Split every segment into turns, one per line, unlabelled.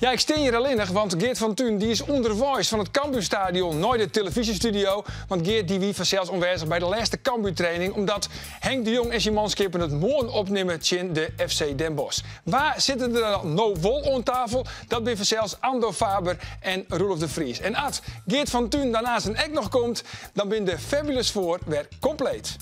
Ja, ik stean hjir allinnich, want Geert van Tuinen dy is ûnderweis fan it Cambuurstadion nei de telefyzjestudio. Want Geert dy wie fansels oanwêzich by de lêste Cambuurtraining, omdat Henk de Jong en syn manskippen it moarn opnimme tsjin de FC Den Bosch. Wa sitte der dan no wol oan tafel? Dat binne fansels Andor Faber en Roelof de Vries. En as Geert van Tuinen dan aansten ek noch komt, dan binne de Fabulous Four wer kompleet.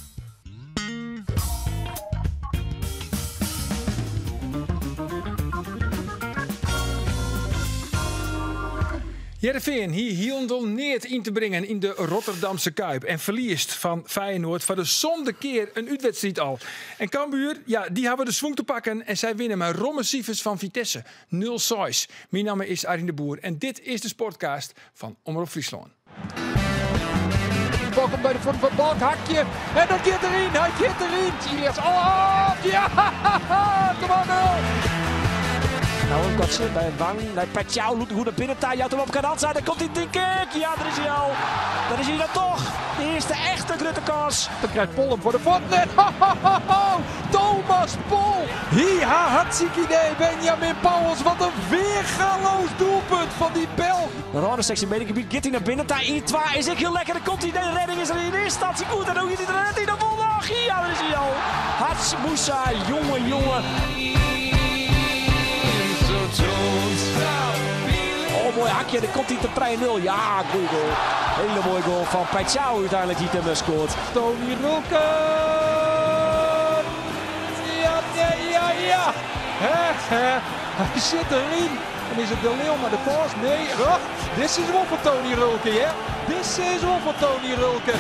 Hearrenfean hie hielendal neat yn te bringen yn de Rotterdamse Kuip en ferliest fan Feyenoord foar de sânde kear in útwedstriid al. En Cambuur, ja, dy hawwe de swung te pakken en sy winne mei romme sifers fan Vitesse, 0-6. Myn namme is Arjen de Boer en dit is de Sportcast fan Omrop Fryslân.
Bal komt by de fuotten fan Balk, hakje. En dat giet deryn, hy giet deryn. Ilias, oh, ja, 2-0.
Nou, Kotze by Wang, nei Paixão, lûkt goed nei binnen ta, jout him op Cadanza, dêr komt hy tink ik. Ja, dêr is hy al. Dêr is hy dan toch. De earste echte grutte kâns.
Dan krijt Pol him foar de fuotten en ho, ho, ho, ho, Thomas Pol. Hi-ha, hartstikke idee, Benjamin Pauwels. Wat in weergaloos doelpunt fan dy Belg.
De râne 16 meter gebiet giet hy nei binnen ta. 1, 2 is ek hiel lekker. Dan komt hy. De redding is der yn earste ynstânsje goed. En dan giet hy der net yn. Dan wol noch. Ja, dêr is hy al. Hadj Moussa, jonge, jonge. Oh, moai hakje. Dan komt hy te 3-0. Ja, goeie goal. Hele mooie goal fan Paixão úteinlik dy't him skoart.
Tony Rulke. Ja, nee, ja, ja. Hè, hè. Hy sit deryn. En is it De Leeuw mei de pass? Nee, oh, dit is wol foar Tony Rulke, hè? Dit is wol foar Tony Rulke.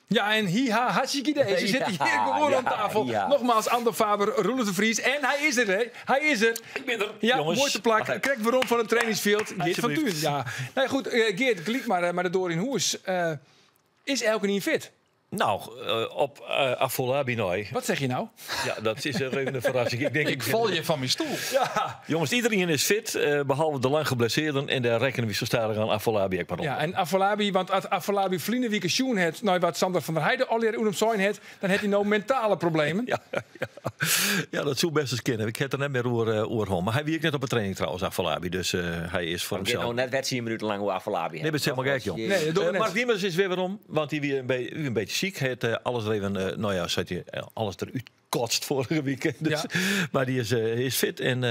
Ja, en hi-ha, hartstikke idee. Ze zitten hier gewoon aan tafel. Nogmaals, Andor Faber, Roelof de Vries. En hij is er, hè? Hij is er.
Ik bin der.
Ja,
jongens.
moai te plak. Krekt werom fan it trainingsfjild. Geert van Tuinen. Ja. Nee, goed, eh, Geert, gelyk mar, eh, mei de doar yn hûs. Eh, is elkenien fit?
Nou, op Afolabi nei.
Wat zeg je nou?
Ja, dat is even een verrassing. Ik denk,
Ik fal hjir fan myn stoel.
Ja.
Jongens, iedereen is fit, behalve de lang geblesseerden. En dêr rekkenen we sa stadichoan Afolabi ek mar op.
Ja, en Afolabi, want as Afolabi ferline wike sjoen hat nei wat Sander van der Heide allegear oer him sein hat, dan hat hy no mentale problemen.
Ja, ja. Ja, dat soe best ris kinne. Ik ha it der net mear oer, oer hân. Mar hy wie ek net op de training trouwens, Afolabi. Dus hy is foar
We gean
himsels.
no net wer 10 minuten lang oer Afolabi
Nee, dat is helemaal gek, jong.
Nee, dat dogge we net.
Mark Diemers is wer werom, want hy wie in bytsje siik. Hy hat alles der even, no ja, seit hy, alles derút kotst foarige wike. Dus, Mar dy is fit en,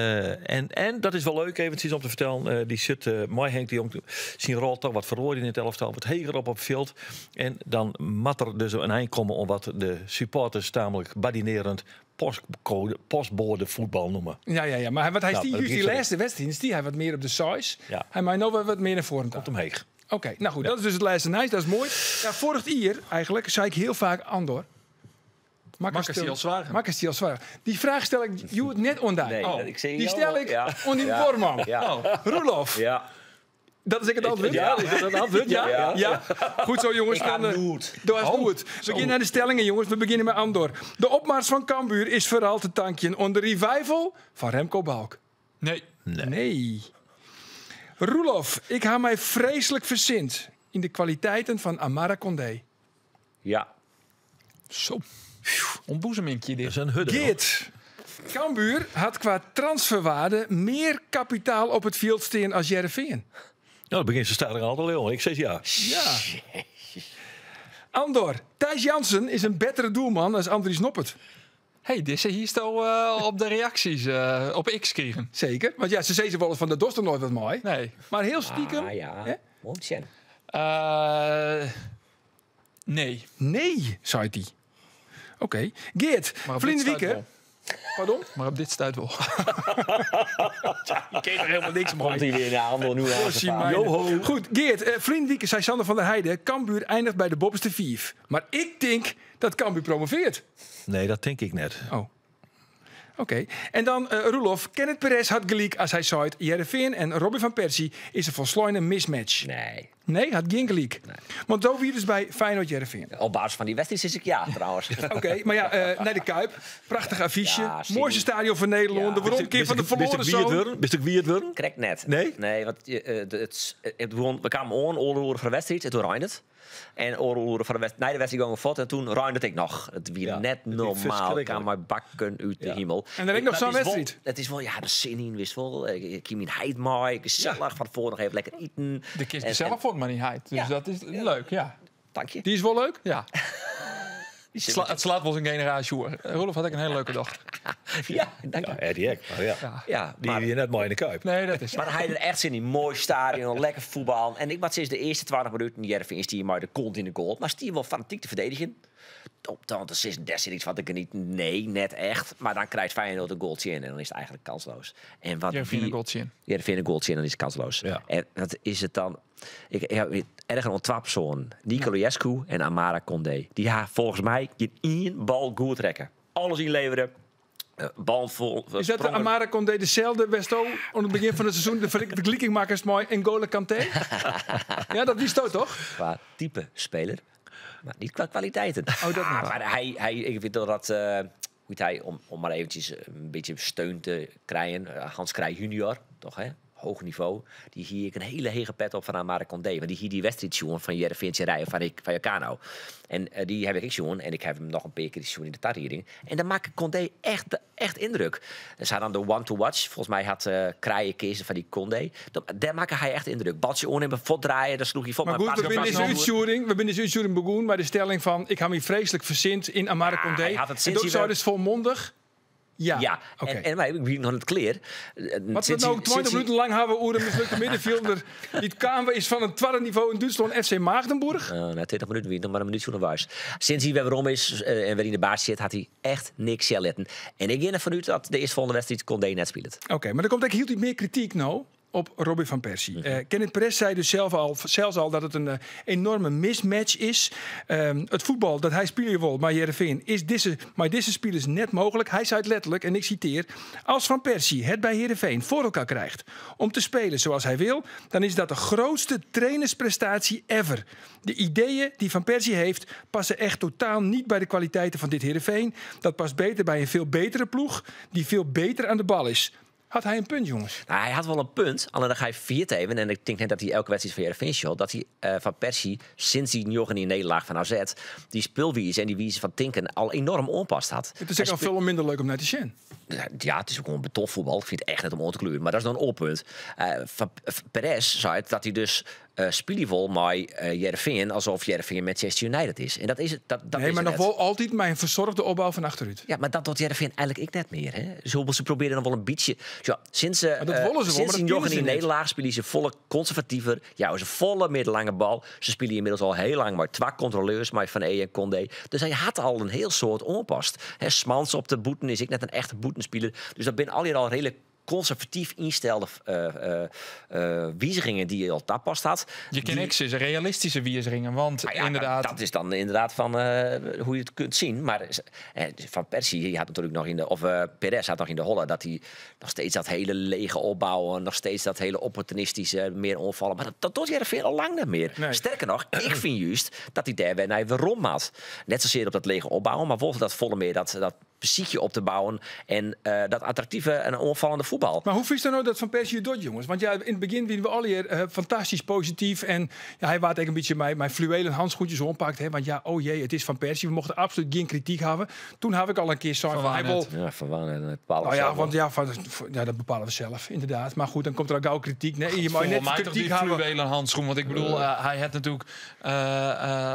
en, en dat is wol leuk eventsjes om te fertellen. Dy sit mei Henk de Jong syn rol toch wat feroarjen yn it elftal, wat heger op op it fjild. En dan moat der dus in ein komme oan wat de supporters tamelijk badinerend postcode, postboadefuotbal noeme.
Ja, ja, ja. Mar wat hy
Nou,
stie
dat
just dy
begint
lêste wedstriid, stie hy wat mear op de seis.
Ja.
Hy mei no wer wat mear nei foaren ta.
Komt omheech.
Oké, nou goed, dat is dus it lêste nijs, dat is moai. Ja, foarich jier eigenlijk sei ik hiel faak Andor.
Makkest dy al soargen?
Makkest dy al soargen? Dy fraach stel ik hjoed net oan dy.
Nee,
Oh.
ik sil
Dy
jou
stel
wel-
ik
ja.
oan dyn
Ja.
buorman.
Ja.
Roelof.
Ja.
Dat is ek it antwurd?
Ja, is dat it antwurd?
Ja, ja.
Ja.
Goed zo, jongens.
Ik ha
Dan,
noed.
Do hast noed. We gean nei de stellingen, jongens. We begjinne mei Andor. De opmars fan Cambuur is foaral te tankjen oan de revival fan Remco Balk.
Nee.
Nee. Roelof, ik ha my freeslik fersind yn de kwaliteiten fan Amara Condé.
Ja.
Zo. Ontboezeminkje dit.
Dat is in hurde.
Geert, Cambuur hat kwa transferwaarde mear kapitaal op it fjild stean as Hearrenfean.
Nou, dat begjint se stadichoan al te leauwen. Ik sis ja.
Ja. Andor, Thijs Jansen is in bettere doelman as Andries Noppert.
Hey, dizze hiesto op de reaksjes op X krigen.
Seker, want ja, se sizze wolris fan dat dochst der noait wat mei.
Nee.
Mar hiel stikem.
Ah, ja.
Hè?
Moet sjen.
Nee.
Nee, seit hy. Oké. Geert,
Maar op
ferline
dit stuit
wike.
wol.
Pardon?
Maar op dit stuit wol.
Ik ken er helemaal niks
Komt
mei.
hy wer nei Andor nu aan
Gossie mijne. Goed, Geert, ferline wike sei Sander van der Heide, Cambuur eindigt by de boppeste fiif. Mar ik tink dat Cambuur promovearret.
Nee, dat tink ik net.
Oh. Oké. En dan eh, Roelof. Kenneth Perez hat gelyk as hy seit Hearrenfean en Robin van Persie is in folsleine mismatch.
Nee.
Nee, hat gjin gelyk. Want do wie dus by Feyenoord Hearrenfean.
Op basis fan dy wedstriid sis ik ja, trouwens.
Oké, mar ja, nei de Kuip. Prachtich affysje.
Ja,
Moaiste stadion fan Nederlân.
Ja.
De weromkear fan de ferloaren zoon.
Bist ek wiet wurden?
Krekt net.
Nee?
Nee, want it begon, we kamen oan, oardel oere foar de wedstriid en toen reinde it. En oardel oere foar de nei de wedstriid gongen we fuort en toen reinde it ek noch. It wie
Ja,
net
it wie
normaal.
ferskriklik.
Kaam mei bakken út de himel.
En dan ek noch
Maar
zo'n
het is wol-
wedstriid.
Het is wel, ja, de zin in, wist wel. Ik kie myn heit mei, gesellich, fan tefoaren noch even lekker iten.
De kist
En-
zelf
en-
voor maar niet heid. Dus
Ja.
dat is leuk, ja.
Dank je.
Die is wel leuk?
Ja. Het slaat wel eens een generatie hoor. Roelof had ik een hele leuke dochter.
Ja, dank je.
Ja, Eddie ek, maar ja.
Ja,
Die
maar,
wie net mooi in de Kuip.
Nee, dat is.
maar hij had er echt zin in. Mooi stadion, lekker voetbal. En ik wat sinds de eerste 20 minuten, Jervin is die maar de kont in de goal. Maar Stier wel fanatiek te verdedigen. Op dan de zes, daar zit iets van te genieten. Nee, net echt. Maar dan krijgt Feyenoord een goaltje in en dan is het eigenlijk kansloos. En wat
Jervin
wie-
een goaltje in.
Jervin een goaltje in, dan is het kansloos.
Ja.
En wat is het dan? Ik heb erger dan twee personen. Nicolaescu en Amara Condé. Die gaan volgens mij geen één bal goed trekken. Alles inleveren. Bal vol.
Is dat de
sprongen.
Amara Condé dezelfde Westo? Aan het begin van het seizoen de vergelijking maken is mooi. N'Golo Kanté? Ja, dat is toch, toch?
Qua type speler, maar niet qua kwaliteiten.
Oh, dat niet.
Maar hij, ik weet dat, dat hoe heet hij, om maar eventjes een beetje steun te krijgen, Hans Kraaij junior, toch hè? Hoog niveau. Die hier ik een hele hege pet op van Amara Condé. Want die hier die wedstrijd jongen van Jereveen Rijen van ik van Jacano. En die heb ik jongen en ik heb hem nog een paar keer jongen in de tarriering. En dan maakt Condé echt indruk. En ze hadden dan de one to watch. Volgens mij had Kraaien kiezen van die Condé. Daar maakte hij echt indruk. Baltje on in draaien, daar sloeg hij voor.
Maar goed, we binnen deze uitzoering, we binnen deze uitzoering begonnen bij de stelling van ik heb me vreselijk verzint in Amara Condé.
hij had het
En
sinds
dat
hij
zou
wel-
dus volmondig. Ja.
Ja,
Oké.
en maar ik ben nog niet clear.
Wat we nou 20 minuten lang hebben we een mislukte middenvelder. Die het kamer is van een tweede niveau in Duitsland, FC Maagdenburg.
Na 20 minuten wie nog maar een minuut zo'n was. Sinds hij weer waarom is en weer in de baas zit, had hij echt niks letten. En ik ga ervan uit dat de eerstvolgende wedstrijd Condé net speelt.
Oké, maar er komt ook heel iets meer kritiek nou op Robin van Persie. Kenneth Perez zei dus zelfs al dat het een enorme mismatch is. Het voetbal dat hij spelen wil, maar Heerenveen, is deze, maar deze spelers net mogelijk. Hij zei het letterlijk, en ik citeer: als Van Persie het bij Heerenveen voor elkaar krijgt om te spelen zoals hij wil, dan is dat de grootste trainersprestatie ever. De ideeën die Van Persie heeft passen echt totaal niet bij de kwaliteiten van dit Heerenveen. Dat past beter bij een veel betere ploeg die veel beter aan de bal is. Had hij een punt, jongens?
Nou, hij had wel een punt, alleen dan ga je viert even. En ik denk net dat hij elke wedstrijd van Heerenveen shot, dat hij Van Persie, sinds die Jochen in nederlaag van AZ, die speelwies en die wies van Tinken al enorm onpast had.
Het is
Hij
ook al veel minder leuk om naar te zien.
Ja, het is ook gewoon betonvoetbal. Ik vind het echt net om on te kleuren. Maar dat is dan een oppunt. Van Perez zei het dat hij dus spelen met Heerenveen alsof Heerenveen Manchester United is. En dat is het. Dat
Nee,
is
maar
het
nog
net.
wel altijd mijn verzorgde opbouw van achteruit.
Ja, maar dat doet Heerenveen eigenlijk ik net meer. Hè? Ze proberen nog wel een beetje. Ja, sinds
Maar dat willen ze wel,
sinds
maar dat
die Jochen
kunnen ze
in
niet.
nederlaag spelen ze volle conservatiever. Ja, ze volle middellange bal. Ze spelen inmiddels al heel lang maar twee controleurs, maar Van E en Condé. Dus hij had al een heel soort onpast. Hè, Smans op de boeten is ik net een echte boetenspeler. Dus dat ben al hier al redelijk conservatief instelde wijzigingen die je al tapast had.
Je kan niks is een realistische wijzigingen, want
Nou ja,
inderdaad.
Dat is dan inderdaad van hoe je het kunt zien. Maar Van Persie die had natuurlijk nog in de. Of Perez had nog in de holle dat hij nog steeds dat hele lege opbouwen. Nog steeds dat hele opportunistische, meer onvallen. Maar dat doet Heerenveen al lang niet meer.
Nee.
Sterker nog, ik vind juist dat hij daar weer naar waarom had. Net zozeer op dat lege opbouwen, maar wel dat volle meer dat psyche op te bouwen. En dat attractieve en onvallende voetbal.
Maar hoe vies dan nou dat Van Persie het doet, jongens? Want ja, in het begin winnen we alle hier fantastisch positief. En ja, hij waard een beetje mijn fluwelen handschoentjes oppakt. Hè? Want ja, oh jee, het is Van Persie. We mochten absoluut geen kritiek hebben. Toen heb ik al een keer zo
Van
van, hij
waar
wil
net?
Ja, van waar en het bepalen
Nou
we
ja,
zelf
want
wel.
ja, van, ja, dat bepalen we zelf, inderdaad. Maar goed, dan komt er al gauw kritiek. Nee, je mag
Voor
net
mij toch
kritiek
die
hebben.
fluwelen handschoen. Want ik bedoel, hij had natuurlijk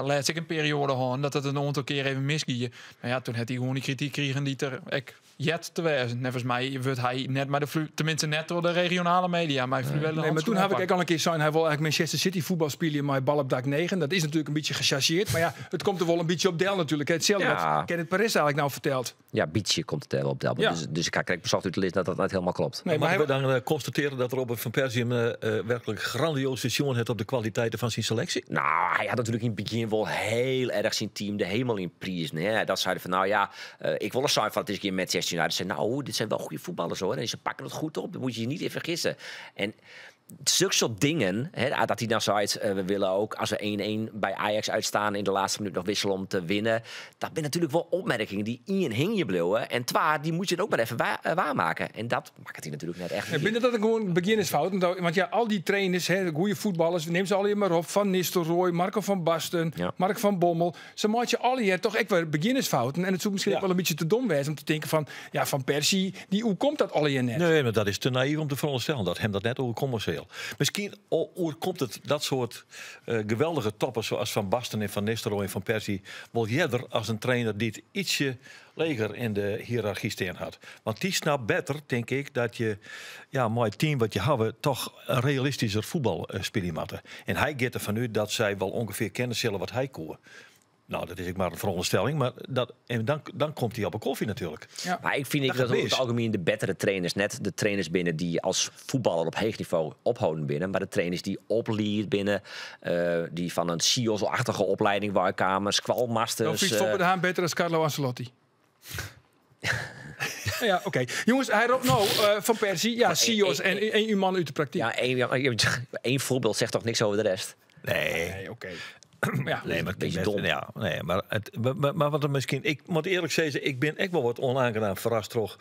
laatst ik een periode gehad dat het een aantal keer even misging. Nou ja, toen had hij gewoon die kritiek kregen die er ik jet te wezen. Volgens mij wordt hij net maar de tenminste net door de regionale media, maar fluwelen
Nee, maar toen heb ik al een keer zijn. Hij wil eigenlijk Manchester City voetbal spelen, maar bal op dak 9. Dat is natuurlijk een beetje gechargeerd. Maar ja, het komt er wel een beetje op del natuurlijk. Hetzelfde
Ja.
wat Kenneth Perez eigenlijk nou vertelt.
Ja, Bietje komt het wel op del.
Ja.
Dus ik krijg bezocht uit de list dat dat niet helemaal klopt.
Nee, maar
maar
hij,
we dan constateren dat Robert van Persie hem werkelijk grandioos visioen heeft op de kwaliteiten van zijn selectie?
Nou, hij had natuurlijk in het begin wel heel erg zijn team de hemel in prijzen. Hè. Dat zeiden van, nou ja, ik wil eens zijn van het is een keer Manchester United. Ze zeiden, nou, dit zijn wel goede voetballers hoor. En ze pakken het goed op, daar moet je je niet in vergissen. En Zulke soort dingen, hè, dat hij dan zei, we willen ook als we 1-1 bij Ajax uitstaan in de laatste minuut nog wisselen om te winnen. Dat zijn natuurlijk wel opmerkingen die in hing je bleven. En twa, die moet je dan ook maar even waarmaken. En dat maakt hij natuurlijk net echt
Ik
niet.
vind dat gewoon beginnersfout. Want ja, al die trainers, hè, de goede voetballers, neem ze al maar op. Van Nistelrooy, Marco van Basten, Mark van Bommel. Ze maken je al hier toch echt wel beginnersfouten. En het zou misschien ook wel een beetje te dom zijn om te denken van, ja, Van Persie, die, hoe komt dat al hier net?
Nee, maar dat is te naïef om te veronderstellen dat hem dat net overkomen zal. Misschien overkomt het dat soort geweldige toppers zoals Van Basten en Van Nistelrooy en Van Persie wel eerder als een trainer die het ietsje leger in de hiërarchie staan had. Want die snapt beter, denk ik, dat je, ja, mooi team wat je hebben, toch een realistischer voetbal spelen moet. En hij gaat ervan uit dat zij wel ongeveer kennen zullen wat hij koer. Nou, dat is ik maar een veronderstelling, maar dat, en dan komt hij op een koffie natuurlijk.
Maar ik vind
Dat
ik dat
gaat
over het
mis.
algemeen de betere trainers, net de trainers binnen die als voetballer op hoog niveau ophouden binnen, maar de trainers die oplied binnen, die van een SIOS-achtige opleiding waar kwamen, squalmasters,
Dan fietst Foppe de Haan beter dan Carlo Ancelotti. Ja, oké. Jongens, hij roept nou Van Persie, ja,
Maar
SIOS en uw man uit de praktijk.
Ja, één voorbeeld zegt toch niks over de rest?
Nee.
Nee, oké. Ja.
Nee, maar het
Beetje
is
dom.
Ja, nee, maar het, maar, maar, maar wat er misschien, ik moet eerlijk zeggen, ik ben echt wel wat onaangenaam verrast toch,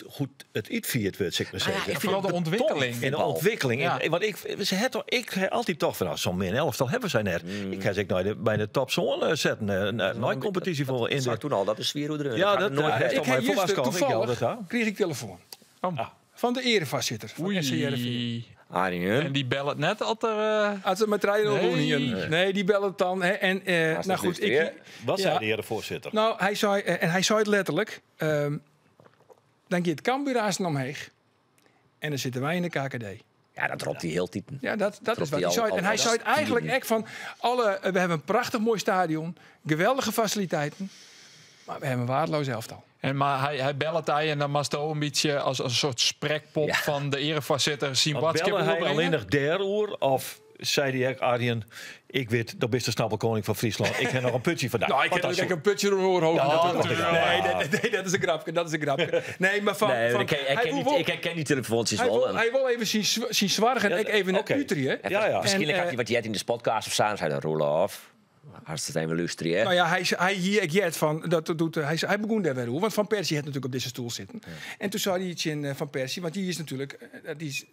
goed het iets viert wordt, zeg maar
Ah, ja,
zeggen.
ik vind
Vooral de
het
ontwikkeling.
En de ontwikkeling. En, want ik, ze het toch, ik heb altijd toch van, nou, zo'n min 11 hebben zij net. Ik ga zeker bij de topzone zetten. Nooit competitie voor in
Dat zei
de
ik toen al, dat is Zwieroederun.
Ja,
Dat gaat
dat,
nooit
heeft
weg.
al
Ik heb
mijn
juist
voorwas komen, ik
toevallig
jou dat, hè?
kreeg ik telefoon.
Oh.
Van de erevoorzitter van SC Heerenveen.
Arjen.
En die bellen het net al er
Als het met rijden
Nee.
nee. hier. Nee, die bellen het dan. Hè. En,
Als
nou
dat
goed,
lukt,
ik,
hè?
Wat zei
Ja.
de herenvoorzitter?
Nou, hij zei, en hij zei het letterlijk. Dan gaat Cambuur haast omheeg. En dan zitten wij in de KKD.
Ja, dat dropt hij heel titen.
Ja, dat
Dropt
is wat
hij
hij zei. En hij
al
zei het eigenlijk
tien.
echt van alle, we hebben een prachtig mooi stadion, geweldige faciliteiten, maar we hebben een waardeloos elftal.
En maar hij belt hij en dan was het ook een beetje als een soort sprekpop van de erevoorzitter zien
Want
wat
belde hij
overbrengen.
alleen nog der oer of zei hij echt, Arjen, ik weet, dat is de snappelkoning van Friesland. Ik heb nog een putje vandaag.
Nou, ik
Want
heb
dat
ook
is
een putje om mijn oor
Ja,
hoog.
dat
Nee,
natuurlijk.
nee, nee, nee, dat is een grapje, dat is een grapje. Nee, maar van,
Nee,
van,
ik
hij
herken
wil
die,
wel-
ik herken die telefoontjes
hij
wel.
wil,
En-
hij wil even zijn zwargen en
Ja,
ik even naar
oké.
Utrecht. hè.
Ja, ja.
Waarschijnlijk
En,
had hij wat jet in de podcast of zo, zei de Roelof. Hartstikke even luisteren, hè?
Nou ja, hij hier, ik jet van, dat doet, hij, hij begon daar weer over, want Van Persie had natuurlijk op deze stoel zitten. En toen zei hij iets in Van Persie, want die is natuurlijk die is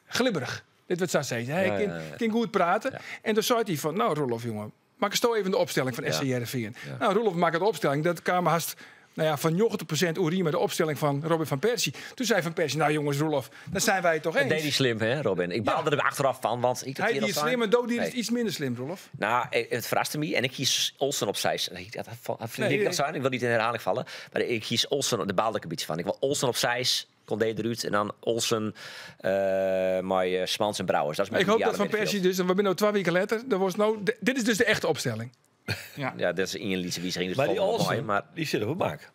glibberig. Dit wordt zo zeggen. Hij kan goed praten. En toen zei hij van, nou Roelof jongen, maak eens toch even de opstelling van SC Heerenveen. Nou, Roelof maakt de opstelling. Dat kwam haast, nou ja, van 90% Uri met de opstelling van Robin van Persie. Toen zei Van Persie, nou jongens, Roelof, dan zijn wij het toch
Dat
eens.
deed hij slim, hè, Robin? Ik baalde er achteraf van, want ik
Hij
dat
die is slim en Dood die is iets minder slim, Roelof.
Nou, het verraste me. En ik kies Olsen op zij. Ik dat dat vind
Nee,
ik dat
nee.
zijn. Ik wil niet in herhaling vallen. Maar ik kies Olsen, daar baalde ik een beetje van. Ik wil Olsen op zij, Condé eruit. En dan Olsen, maar Smans en Brouwers. Dat is mijn
Ik hoop dat
ideale
Van Persie
middenveld.
dus, en we zijn nu 2 weken later, dat was nou, dit is dus de echte opstelling.
Ja, dat is in een liedje wie
Maar die Olsen,
mooi, maar
die zit op de bank.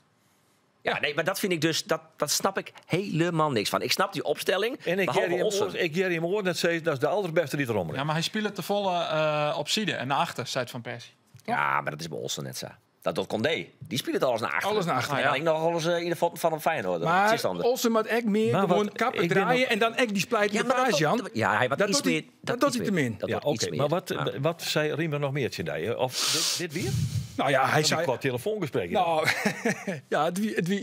Ja, nee, maar dat vind ik dus, dat snap ik helemaal niks van. Ik snap die opstelling,
En ik
behalve
Jerry hem
Olsen.
oor, ik Jerry hem oor net zei, dat is de allerbeste die erom ligt.
Ja, maar hij speelt te volle op zijde en naar achter, zei het Van Persie.
Ja, maar dat is bij Olsen net zo. Dat doet Condé. Die speelt het alles naar achteren.
Alles naar achteren.
En dan ik nog alles in de voeten van een Feyenoord. Dat is
Maar
iets anders.
Olsen moet echt meer
Maar
gewoon
wat-
kappen
ik ben
draaien
nog-
en dan echt die splijtende
Ja, maar dat
paas, Jan.
doet- ja, hij wat
Dat
iets
doet hij-
meer.
dat doet
iets
hij te
meer.
min.
Dat
Ja,
doet iets
oké.
meer.
Maar
Ja.
wat zei Riemer nog meer, Tjendij? Of dit weer?
Nou ja, hij
Een
zei...
kort telefoongesprek.
Nou, ja, het wie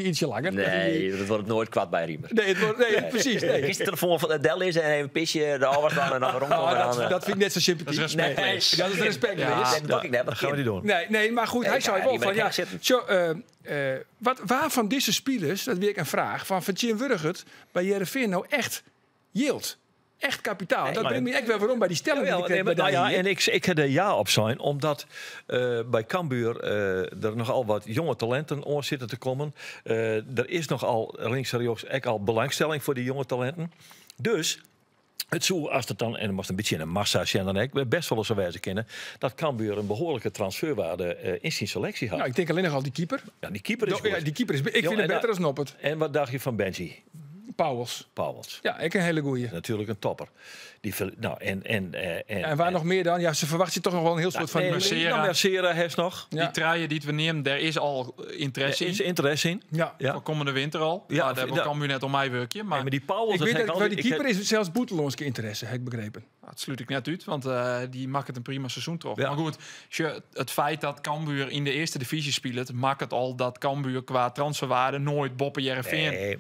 ietsje langer.
Nee, dat wordt nooit kwaad bij Riemer.
Nee, het wordt, nee, precies. Nee.
Gisteren telefoon van Adele is en even een pisje, de was dan en dan waarom
Nou,
komen dan,
dat vind ik net zo sympathiek.
Dat is respect.
Nee, dat is respect.
Ja.
Liz.
Nee, dat pak ik net.
Dat gaan we niet doen.
Nee, nee, maar goed,
Nee,
hij
ik
zei
ga
wel
niet
van
met
ja,
elkaar zitten.
zo, waarvan deze spelers, dat weer ik een vraag, van Jim Wurgert bij Heerenveen nou echt yield? Echt kapitaal. dat
maar-
brengt me echt wel waarom bij die stelling die
Jawel,
ik kreeg
nee, maar,
bij
nou ja,
Daan hier.
en ik heb er ja op zijn, omdat bij Cambuur er nogal wat jonge talenten oor zitten te komen. Er is nogal links en rechts ook al belangstelling voor die jonge talenten. Dus het zou, als het dan, en dan was het een beetje in een massa zijn, dan ik best wel eens zo wijze kennen, dat Cambuur een behoorlijke transferwaarde in zijn selectie had.
Nou, ik denk alleen nog al die keeper.
Ja, die keeper is
Ja,
goed.
die keeper is, ik
Jo,
vind het
en
beter
dan-
dan Noppert.
En wat dacht je van Benji?
Pauwels.
Pauwels.
Ja, ek in hiele goeie.
Natuerlik in topper. Dy, no, en
En wêr noch mear dan? Ja, se ferwachtsje toch noch wol in hiel soad fan
Nee,
Mercera.
Nou, Mercera hast noch.
Ja.
Die trije dy't we neame, dêr is al ynteresse
Is
yn.
ynteresse yn.
Ja.
Ja.
Foar kommende winter al.
Ja,
Maar dêr wol
ja.
Cambuur net oan meiwurkje. Maar
Nee, mar dy Pauwels,
Ik
dat
wit
ha ik
dat
al
by
die-
de
ik
keeper
ha-
is sels bûtenlânske ynteresse, ha ik begrepen.
Dat slút ik net út, want dy makket in prima seizoen troch.
Ja.
Mar goed, it feit dat Cambuur yn de earste difyzje spilet, makket al dat Cambuur kwa transferwearde noait boppe Hearrenfean
Nee.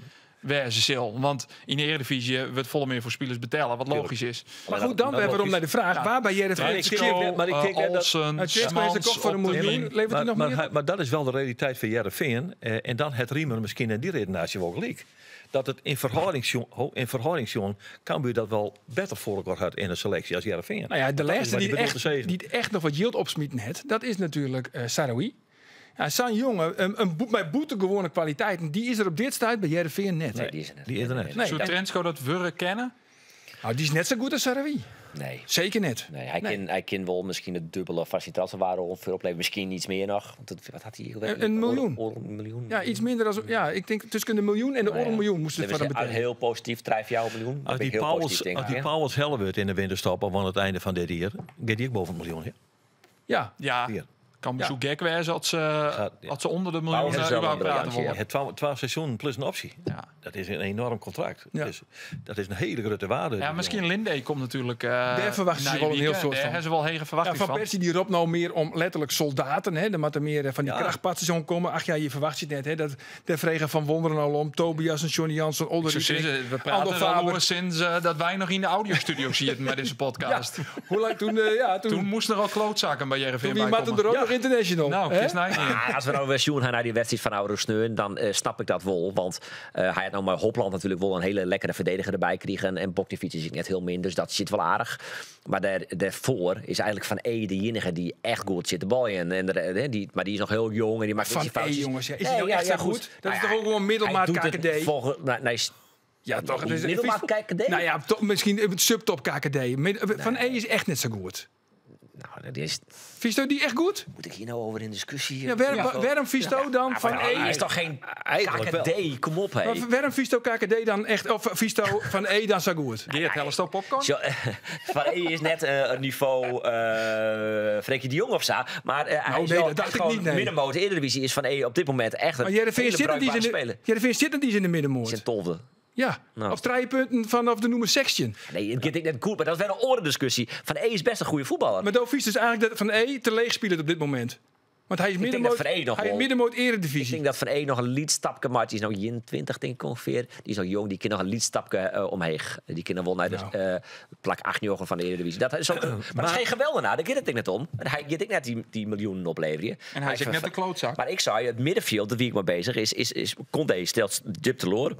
wêze sil. Want yn de Eredivisie wurdt folle mear foar spilers betelle, wat logysk is.
Mar goed, dan wer werom nei de fraach. Wêr by Hearrenfean?
ik denk- mar ik tink net dat-
Olsen,
Nou, Trisco is de
Smans,
kop foar in
op de
miljoen.
wing.
Leveret hy noch
Maar,
mear?
maar dat is wel de realiteit fan Hearrenfean. En dan hat Riemer miskien yn dy redenaasje wol gelyk. Dat it yn ferhâlding, yn ferhâlding sjoen, Cambuur dat wol better foar elkoar hat yn de seleksje as Hearrenfean.
Nou ja, de
Dat is
lêste
wat
dy't
hy bedoelt
echt,
te sizzen.
dy't echt noch wat jild opsmiten hat, dat is natuerlik Sahraoui. Ja, sa'n jonge, in mei bûtengewoane kwaliteiten, dy is der op dit stuit by Hearrenfean net.
Nee, dy is der net.
Dy is der net.
Nee,
Soe Trensko dat wurde kinne?
Nou, dy is net sa goed as Sahraoui.
Nee.
Seker net.
Nee, hy kin wol miskien it dûbelde fan syn transferwearde ûngefear oplevere. Miskien yts mear noch. Want wat hat hy?
Een miljoen.
Een miljoen.
Ja, iets minder dan. Ja, ik denk tussen de miljoen en de
Nou ja.
oardel miljoen moast it
Dat
foar
is
hem betelje.
heel posityf, 3, 4 miljoen.
As
Dat
dy
bin ik hiel
Pauwels,
posityf, tink
as dy
ik.
Pauwels helle wurdt yn de winterstop of oan it ein fan dit jier, giet dy ek boppe in miljoen. Hè?
Ja,
Ja,
Hier.
Cambuur
Ja.
soe gek wêze as se ûnder de miljoen
Pauwels is wel een
überhaupt prate
briljantje,
wolle.
ja.
Het 12 seizoenen plus in opsje.
Ja.
Dat is in enorm kontrakt.
Ja.
Dus dat is in hiele grutte wearde.
Ja, miskien Linday komt natuerlik.
Dêr ferwachtsje se
nei
wol in hiel
wike.
soad
Dêr
fan.
ha se wol hege
Ja,
ferwachtings
Van
fan.
Persie dy ropt no mear om letterlik soldaten. Hè. Der moatte mear fan dy
Ja.
krachtpatsers oankomme. Ach ja, je ferwachtsje it net. Hè. Dat, dêr frege Van Wonderen al om. Tobias en Johnny Jansen,
Ik soe
Olde
sizze, we prate
Andor
der al
Faber.
oer sûnt dat wy noch yn de audiostudio sieten mei dizze podcast.
Hoe lang toen? Ja, toen,
Toen moasten der al klootzakken by Hearrenfean
toen wie Martin
bykomme.
der ek noch international.
Nou,
hè?
kinst neigean.
Ah, as we no wer sjoen ha nei dy wedstriid fan ôfrûne sneon, dan snap ik dat wol. Want hy hat no mei Hopland natuerlik wol in hiele lekkere ferdediger derby krigen. En Bokjevic is ek net hiel min, dus dat sit wol aardich. Mar dêrfoar is eigentlik Van E de iennige dy't echt goed sit te baljen. En mar dy is noch hiel jong en dy makket
Van
bytsje
E,
foutsjes.
jonges, ja. Is
Nee,
hy no echt sa goed? Dat
Nou
is
ja,
toch ek gewoan middelmaat
hy doet it
KKD?
Volgens, nee,
Ja, toch? Het is-
Middelmaat KKD?
Nou ja, toch, miskien it subtop KKD. Van E is echt net sa goed.
Nou, dat is,
Fynsto dy echt goed?
moet ik hjir no oer yn diskusje?
Ja, wêrom fynsto dan Van
Van E
E...
is toch gjin
Eigenlijk
KKD? Kom op, hé.
Maar wêrom fynsto KKD dan echt... Of fynsto Van E dan sa goed?
Geert, hellesto popcorn?
Zo, Van E is net it nivo Frenkie de Jong of sa. Mar hy
Nou,
is
nee,
wel
dat dacht
echt
ik
gewoan
niet, nee.
middenmoot. De Eredivisie is Van E op dit momint echt in
Maar Hearrenfean
hiele
sit net
bruikbere
in de,
speler.
Hearrenfean sit net yn de middenmoot.
Is in 12e.
Ja,
Nou.
of drie punten vanaf de nûmer 16.
Nee, it giet ek net goed, mar dat is wer in oare diskusje. Van E is bêst in goede fuotballer.
Mar do fynst dus eigentlik dat Van E te leech spilet op dit momint. Want hy is
denk
middenmoot,
dat Van E noch
hy is
wol-
middenmoot
Ik
Eredivisie.
denk dat Van E noch in lyts stapke makket. Dy is no 21, tink ik ûngefear. Dy is noch jong, dy kin noch in lyts stapke omheech. Dy kin dan wol nei de
Nou.
plak 8, 9 fan de Eredivisie. Dat is ook, mar dat is gjin geweldenaar, dêr giet it ek net om. Hy giet ek net dy miljoenen opleverje.
En hy is ek net de klootzak.
Mar ik sei, it middenfjild, dêr wie ik mei beuzich, is Conde stelt djip teloar.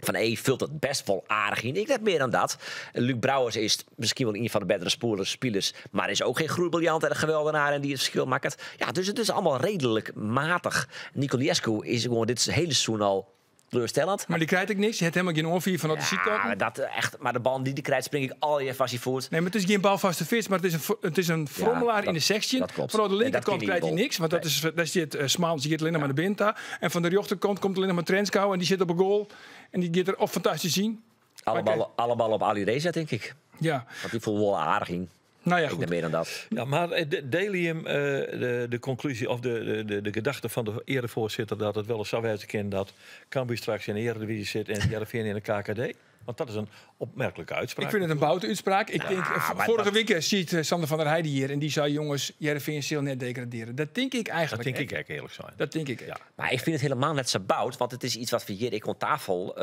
Van E fult it bêst wol aardich yn. Ek net mear dan dat. Luuk Brouwers is miskien wol ien fan de bettere spilers, mar is ek gjin groeibriljant en in geweldenaar en dy't it ferskil makket. Ja, dus it is allegear reedlik matich. Niculescu is gewoan dit hiele seizoen al teleurstellend.
Mar dy krijt ek niks. Hy hat hielendal gjin oanfier fan de
Ja,
sydkant.
dat echt, mar de bal dy't er krijt, spring ik al even vast in voet.
Nee, mar it is gjin balfêste spits, mar it is in frommelaar yn de 16.
dat klopt.
Fan de
En dat
linkerkant
kin
krijt hy
hy
niks, want dat
Nee.
is, dêr sit Smans, dy giet allinnich mar nei binnen ta. En fan de rjochterkant komt allinnich mar Trensko en dy sit op 'e goal. En dy giet der of fantastysk yn.
Alle
Oké.
ballen, alle ballen op Alireza, denk ik.
Ja,
Want dy foel wol aardich yn.
nou ja,
Ik
goed.
net mear dan dat.
Ja, mar diele jim de konklúzje of de gedachte fan de earefoarsitter dat it wolris sa wêze kin dat Cambuur straks yn de Eredivisie sit en Hearrenfean yn de KKD? Want dat is in opmerklike útspraak.
Ik fyn it in boute útspraak. Ik tink,
mar
foarige
dat-
wike siet Sander van der Heijden hjir en dy sei: jonges, Hearrenfean sil net degradearje. Dat tink ik
Dat
eigentlik.
tink
ek.
ik ek earlik sein.
Dat tink ik ek.
Ja.
Mar ik fyn it hielendal net sa bout, want it is yts wat we hjir ek oan tafel,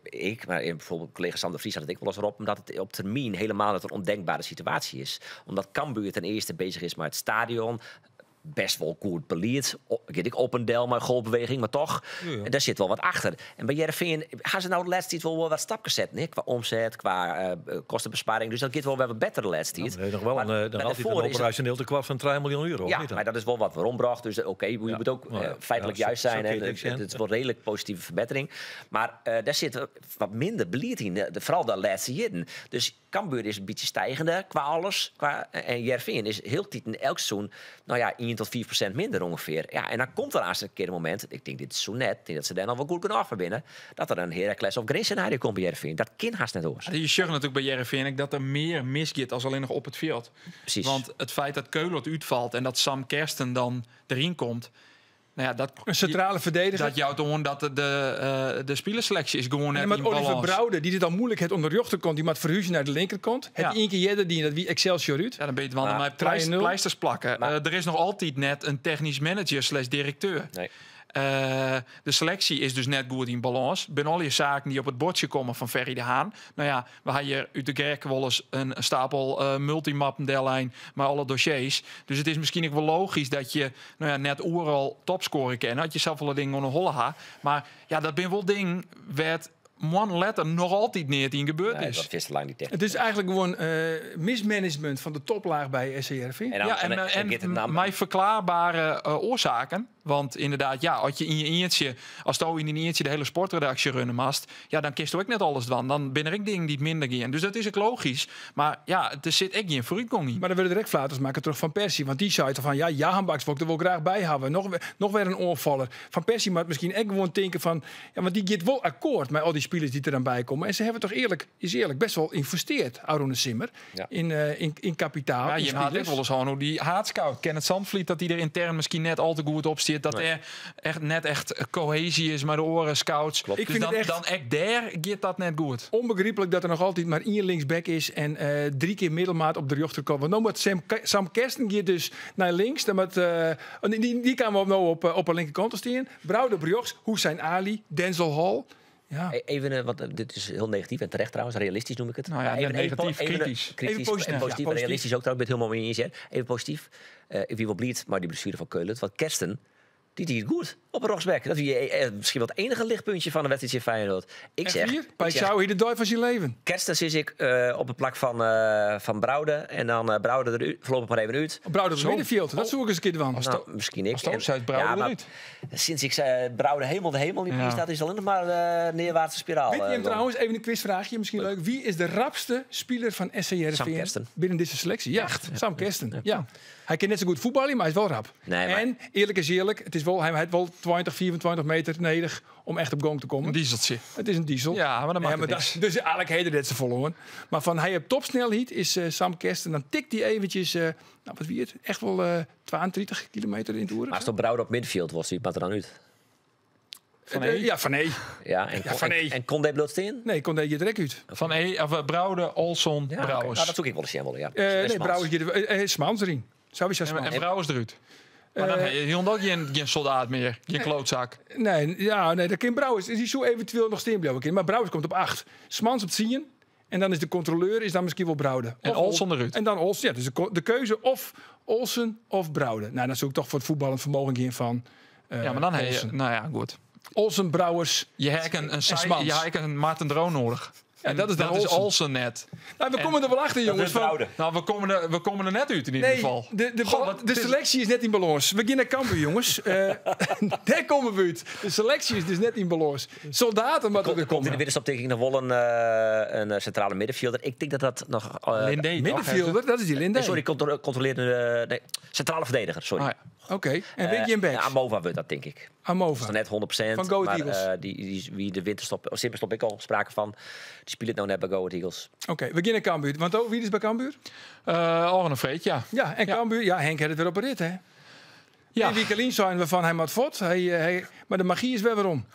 ik, mar bygelyks kollega Sander Vries hat it ek wolris roppen, dat it op termyn hielendal net in ûndenkbere situaasje is. Omdat Cambuur ten earste beuzich is mei it stadion, bêst wol goed belied. Giet ek op en del mei golfbeweging, mar toch. En dêr sit wol wat achter. En by Hearrenfean ha se no de lêste tiid wol wat stapkes set, hè? Kwa omset, kwa kostebesparring. Dus dat giet wol wer wat better de lêste tiid.
Ja, noch wol
Mar-
in,
mar
noch altyd in
dêrfoar is it-
operasjoneel tekoart fan 3 miljoen euro, of
Ja,
net dan?
mar dat is wol wat werombrocht. Dus oké, je
Ja.
moet ook
Nou ja.
feitlik
Ja,
juist
zo
zijn.
kun je
En
het ook zien.
het is wel redelijk positieve ferbettering. Mar dêr sit wat minder belied yn. Foaral de lêste jierren. Dus Cambuur is in bytsje stigende kwa alles. En Hearrenfean is hieltyd yn elk seizoen, nou ja, 1, tot 4% minder ongeveer. Ja, en dan komt er aanstaan een keer een moment, ik denk dit is zo net, ik denk dat ze daar nog wel goed genoeg voor binnen, dat er een Heracles of Grins scenario komt bij Heerenveen. Dat kan haast net oors.
Je zegt natuurlijk bij Heerenveen dat er meer misgaat als alleen nog op het veld.
Precies.
Want het feit dat Köhlert uitvalt en dat Sam Kersten dan erin komt, nou ja, dat,
Een centrale verdediger.
Dat jouwt gewoon dat de spelerselectie is gewoon net
En met
in
Oliver
balans.
Braude, die het al moeilijk het onder de rechterkant, die moet verhuizen naar de linkerkant. Het één keer eerder die dat wie Excelsior uit.
Ja, dan ben je het wel
Maar
met
2-0.
pleisters plakken.
Maar-
Er is nog altijd net een technisch manager slash directeur.
Nee.
De selectie is dus net goed in balans. Ben al je zaken die op het bordje komen van Ferry de Haan. Nou ja, we hadden hier uit de kerk wel eens een stapel multimappen deadline, maar alle dossiers. Dus het is misschien ook wel logisch dat je net overal topscoren kent. Had je zelf wel dingen onder holle ha. Maar ja, dat ben wel ding werd one letter nog altijd neer die gebeurd
Nee,
is.
dat is te lang niet technisch.
Het is eigenlijk gewoon mismanagement van de toplaag bij SCRV.
En dan,
Ja, en,
en,
en
en, het naam,
mijn verklaarbare oorzaken. Want inderdaad, ja, als je in je eentje, als je in je eentje de hele sportredactie runnen mast, ja, dan kiest ook net alles van. Dan ben er ook dingen die het minder gaan. Dus dat is ook logisch. Maar ja, er zit echt geen vooruitgang in.
Maar dan willen direct flaters maken terug van Persie. Want die zei toch van, ja, Jahanbakhsh wil ik er wel graag bij hebben. Nog weer een oorvaller. Van Persie maar misschien echt gewoon denken van, ja, want die gaat wel akkoord met al die spelers die er dan bij komen. En ze hebben toch eerlijk, best wel geïnvesteerd, Aron Simmer,
Ja.
in kapitaal.
Ja,
in
je had
spelers.
ook wel eens gewoon hoe die haatscout Kenneth Zandvliet, dat die er intern misschien net al te goed op zit. Dat er echt net echt cohesie is met de oren, scouts.
Ik
Dus
vind
dan,
het echt
dan echt daar gaat dat net goed.
Onbegrijpelijk dat er nog altijd maar één linksback is en 3 keer middelmaat op de rechterkant. Want nou moet Sam Kersten gaat dus naar links. Dan moet, die kan we nou op de linkerkant te staan. Brouwer op rechts, Hussein Ali, Denzel Hall. Ja.
Even, want dit is heel negatief en terecht trouwens, realistisch noem ik het.
Nou ja,
Maar even,
negatief,
even,
kritisch.
kritisch.
Even positief,
en
ja,
positief,
positief.
realistisch ook trouwens, ik ben het helemaal mee eens. Hè. Even positief. Ik wie wel blied, maar die blessure van Keulen. Want Kersten, die deed het goed op een rechtsback. Dat is misschien wel het enige lichtpuntje van de wedstrijd in Feyenoord. Ik
Echt
zeg,
hier?
ik
Bij
zeg,
zou hier de duif van zijn leven.
Kersten zit ik op het plak van Brouwde. En dan Brouwde er voorlopig maar even uit.
Brouwde op het
Zo.
middenveld, dat zoek ik eens een keer van.
Nou, misschien ik.
als het ook zei, Brouwde
ja, maar
eruit.
Sinds ik zei, Brouwde helemaal de hemel niet
Ja.
meer staat, is het alleen nog maar neerwaartse spiraal.
Weet je hem
dan.
trouwens, even een quizvraagje, misschien leuk. Wie is de rapste speler van SC
Sam
Heerenveen
Kersten.
binnen deze selectie? Ja, Sam Kersten. Ja. Hij kan net zo goed voetballen, maar hij is wel rap.
Nee, maar-
En eerlijk is eerlijk, het is wel, hij heeft wel 20, 24 meter nodig om echt op gang te komen.
Een dieseltje.
Het is een diesel.
Ja, maar dat maakt
Ja,
het
maar
niks.
dus eigenlijk heette het ze vol hoor. Maar van hij op topsnelheid is Sam Kersten. Dan tikt hij eventjes, nou wat wie het, echt wel 32 kilometer in het uur.
Maar als het Brouwde op midfield was, wie maakt er dan uit?
Van
Eh,
E.
ja, van E.
Ja, en,
Ja, Van E.
en Condé bloot steen?
Nee, kon je direct uit.
Van E, of Brouwde, Olsson,
Ja, oké.
Brouwers.
Nou, dat zoek ik wel eens in, wel, ja.
Nee,
Smans.
Brouwers, Smans erin. Zou je zeggen
En,
Smans?
en Brouwers eruit. Maar dan heb je heel ook geen soldaat meer. Geen klootzak.
Nee, ja, nee, dat kan Brouwers. Die zou eventueel nog steen blijven. Maar Brouwers komt op 8. Smans op 10. En dan is de controleur is dan misschien wel Brouwde.
En
Of
Olsen eruit.
En dan Olsen. Ja, dus de keuze of Olsen of Brouwde. Nou, dan zoek ik toch voor het voetballend vermogen in van
Ja, maar dan heb je...
Olsen.
Nou ja, goed.
Olsen, Brouwers.
Je hebt een,
Smans.
je hebt een Maarten Droon nodig.
Ja, dat is dan
dat is
Olsen.
Olsen net.
Nou, we komen er wel achter, jongens.
is
van-
Brouwde.
Nou, we komen er net uit in ieder
Nee,
geval.
de,
God, wat-
de selectie is net in balans. We gaan naar Cambuur, jongens. Daar komen we uit. De selectie is dus net in balans. Soldaten moeten er
Komt in de
komen.
winterstop denk ik nog wel een centrale middenvelder. Ik denk dat dat nog...
Lindé, toch?
Middenvelder, dat is die Linde.
Nee, sorry, controlerende... nee, centrale verdediger, sorry.
Ah, ja.
Oké, en weet je een
Ja,
backs?
Amova wordt dat, denk ik.
Amova.
Dat is nog net 100%.
Van Go Ahead
maar,
Eagles.
die, wie de winterstop, of simperstop ik al sprake van. Die spelen het nou net bij Go Ahead Eagles.
Oké, we beginnen Cambuur. Want oh, wie is bij Cambuur?
Orne Freed, ja.
Ja, en
Ja.
Cambuur. Ja, Henk had het weer op een rit, hè?
Ja.
In Wiekelien zijn we van hij moet voort. Hij, maar de magie is weer weer om.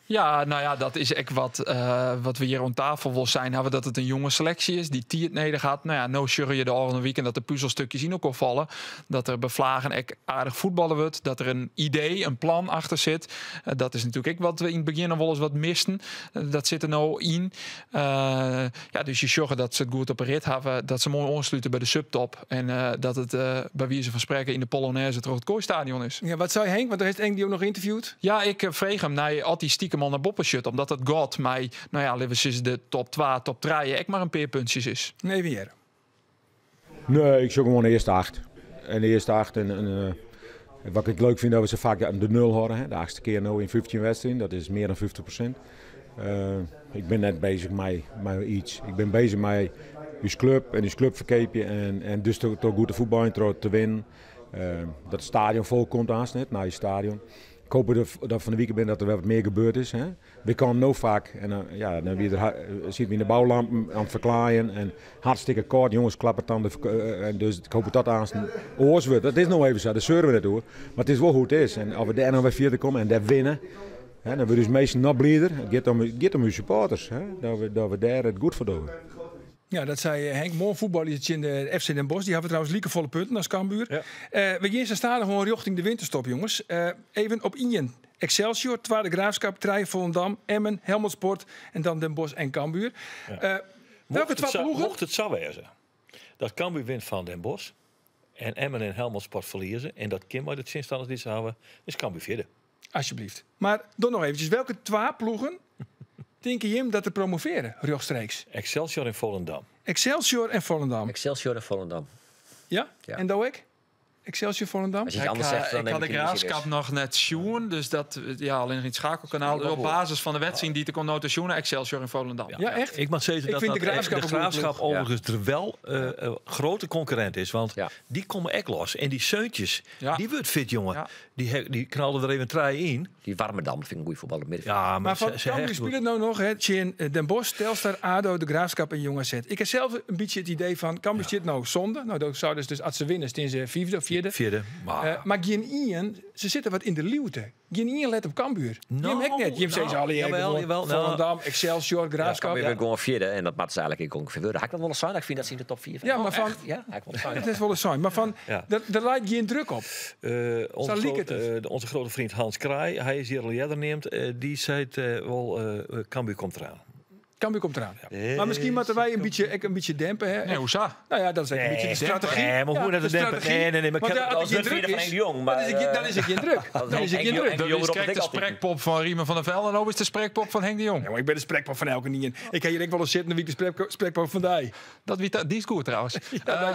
Ja, nou ja, dat is echt wat we hier aan tafel wil zijn. Hebben dat het een jonge selectie is die tiert neder gaat. Nou ja, no sure je de volgende weekend dat de puzzelstukjes in elkaar vallen. Dat er bevlagen echt aardig voetballen wordt. Dat er een idee, een plan achter zit. Dat is natuurlijk ook wat we in het begin nog wel eens wat misten. Dat zit er nou in. Ja, dus je zorgt dat ze het goed op een rit hebben. Dat ze mooi aansluiten bij de subtop. En dat het bij wie ze van spreken in de Polonaise terug het Kooistadion is.
Ja, wat zei Henk? Want daar heeft Henk die ook nog geïnterviewd.
Ja, ik vreeg hem naar al die stiekem al naar Boppensjut. Omdat het God mij, nou ja, laten we zeggen, de top 2, top 3, ik maar een paar puntjes is.
Nee, weer.
Nee, ik zoek gewoon de eerste 8. En de eerste 8 en wat ik leuk vind, dat we ze vaak de 0 horen. Hè. De achtste keer nou in 15 wedstrijden, dat is meer dan 50%. Ik ben net bezig met iets. Ik ben bezig met uw club en uw club verkeepje en dus toch goed de voetbal te winnen. Dat it stadion fol komt aanst net, nije stadion. Ik hoop dat fan de wike bin dat der wer wat mear gebeurd is. Hè. We kamen no faak en dan, ja, dan wie der, sieten we yn de boulampen oan it ferklaaien en hartstikke kâld. Jonges klappertanden en dus ik hoop dat dat aanst oars wurdt. Dat is no even sa, dêr seuren we net oer. Mar it is wol hoe't it is. En as we dêr no wer fierder komme en dêr winne, hè, dan wurde ús minsken noch blider. It giet om, it giet om ús supporters, hè, dat we dêr it goed foar dogge.
Ja, dat sei Henk. Moarn fuotbalje se tsjin de FC Den Bosch. Dy hawwe trouwens likefolle punten as Cambuur.
Ja.
We gean sa stadichoan rjochting de winterstop, jonges. Even op ien. Excelsior, twa De Graafschap, trije Volendam, Emmen, Helmond Sport en dan Den Bosch en Cambuur.
Ja.
Welke twa ploegen?
Mocht it sa wêze dat Cambuur wint fan Den Bosch en Emmen en Helmond Sport ferlieze, en dat kin mei de tsjinstanners dy't se hawwe, is Cambuur fjirde.
Alsjeblieft. Mar dan noch eventsjes, welke twa ploegen tinke jim dat der promoveare rjochtstreeks?
Excelsior en Volendam.
Excelsior en Volendam.
Excelsior en Volendam.
Ja?
Ja.
En do ek? Excelsior Volendam?
As je it anders zegt, dan
Ik
neem
had
ik
de
je niet serieus.
Graafschap noch net sjoen, dus dat, ja, alleen nog in het schakelkanaal.
Ja,
Op basis fan de wedstriid dy't ik oant no ta sjoen, Excelsior en Volendam.
Ja, echt?
Ik mag zeggen
Ik
dat
vind de
dat
Graafschap
de
een goede
Graafschap
ploeg.
overigens er wel grote concurrent is. Want
Ja.
die komen echt los. En die zeuntjes,
Ja.
die wordt fit, jongen.
Ja.
Die knalden er even trui in.
Die Warmerdam vind ik een goede voetballer. Middenveld.
Ja, maar,
Maar van
ze
Cambuur
echt goed.
speelt nou nog, hè, Tjin, Den Bosch, Telstar, ADO, de Graafschap en Jong AZ. Ik heb zelf een beetje het idee van, Cambuur zit nou zonde. Nou, dat zouden ze dus, als ze winnen, staan ze vierde of vierde.
Vierde, maar...
Maar geen Ian, ze zitten wat in de luwte. Geen Ian let op Cambuur.
Nou,
Jim hek net. Jim
nou,
zei ze al
jawel,
gewoon
jawel, nou.
Volendam, Excelsior, Graafschap.
Cambuur
Ja,
werd gewoon vierde en dat maakt ze eigenlijk ook ongeveer worden. Had ik dat wel eens zijn? Ik vind dat ze in de top 4.
Ja, maar van-
Ja, had ik wel eens zijn.
Dat is wel eens zijn. Maar van,
Ja.
daar lijkt geen druk op. Zo liek het het.
Onze grote vriend Hans Kraai, hij is hier al eerder neemt, die zei het wel, Cambuur komt eraan.
Cambuur komt eraan. Maar misschien moeten wij een beetje, ik een beetje dempen. Hè?
Nee, hoe zo?
Nou ja, dat is een beetje de strategie.
Nee, maar hoe
Ja,
dat
de
het dempen?
strategie.
Nee, nee, nee, maar
Want
ik
ja,
heb-
als
Dat
het
is
geen
het
druk
van
is,
Henk de Jong, maar,
dan is het geen druk.
dat
Dan is het
Henk
geen
de
druk.
Jong
Dat is
roept
krijgt
ik
de
altijd.
sprekpop van Riemen van der Velde en dan is de sprekpop van Henk de Jong.
Ja, maar ik ben de spreekpop van elke niet. Ik heb hier ook wel eens zitten wie de spreekpop van die.
Dat wie die is goed trouwens.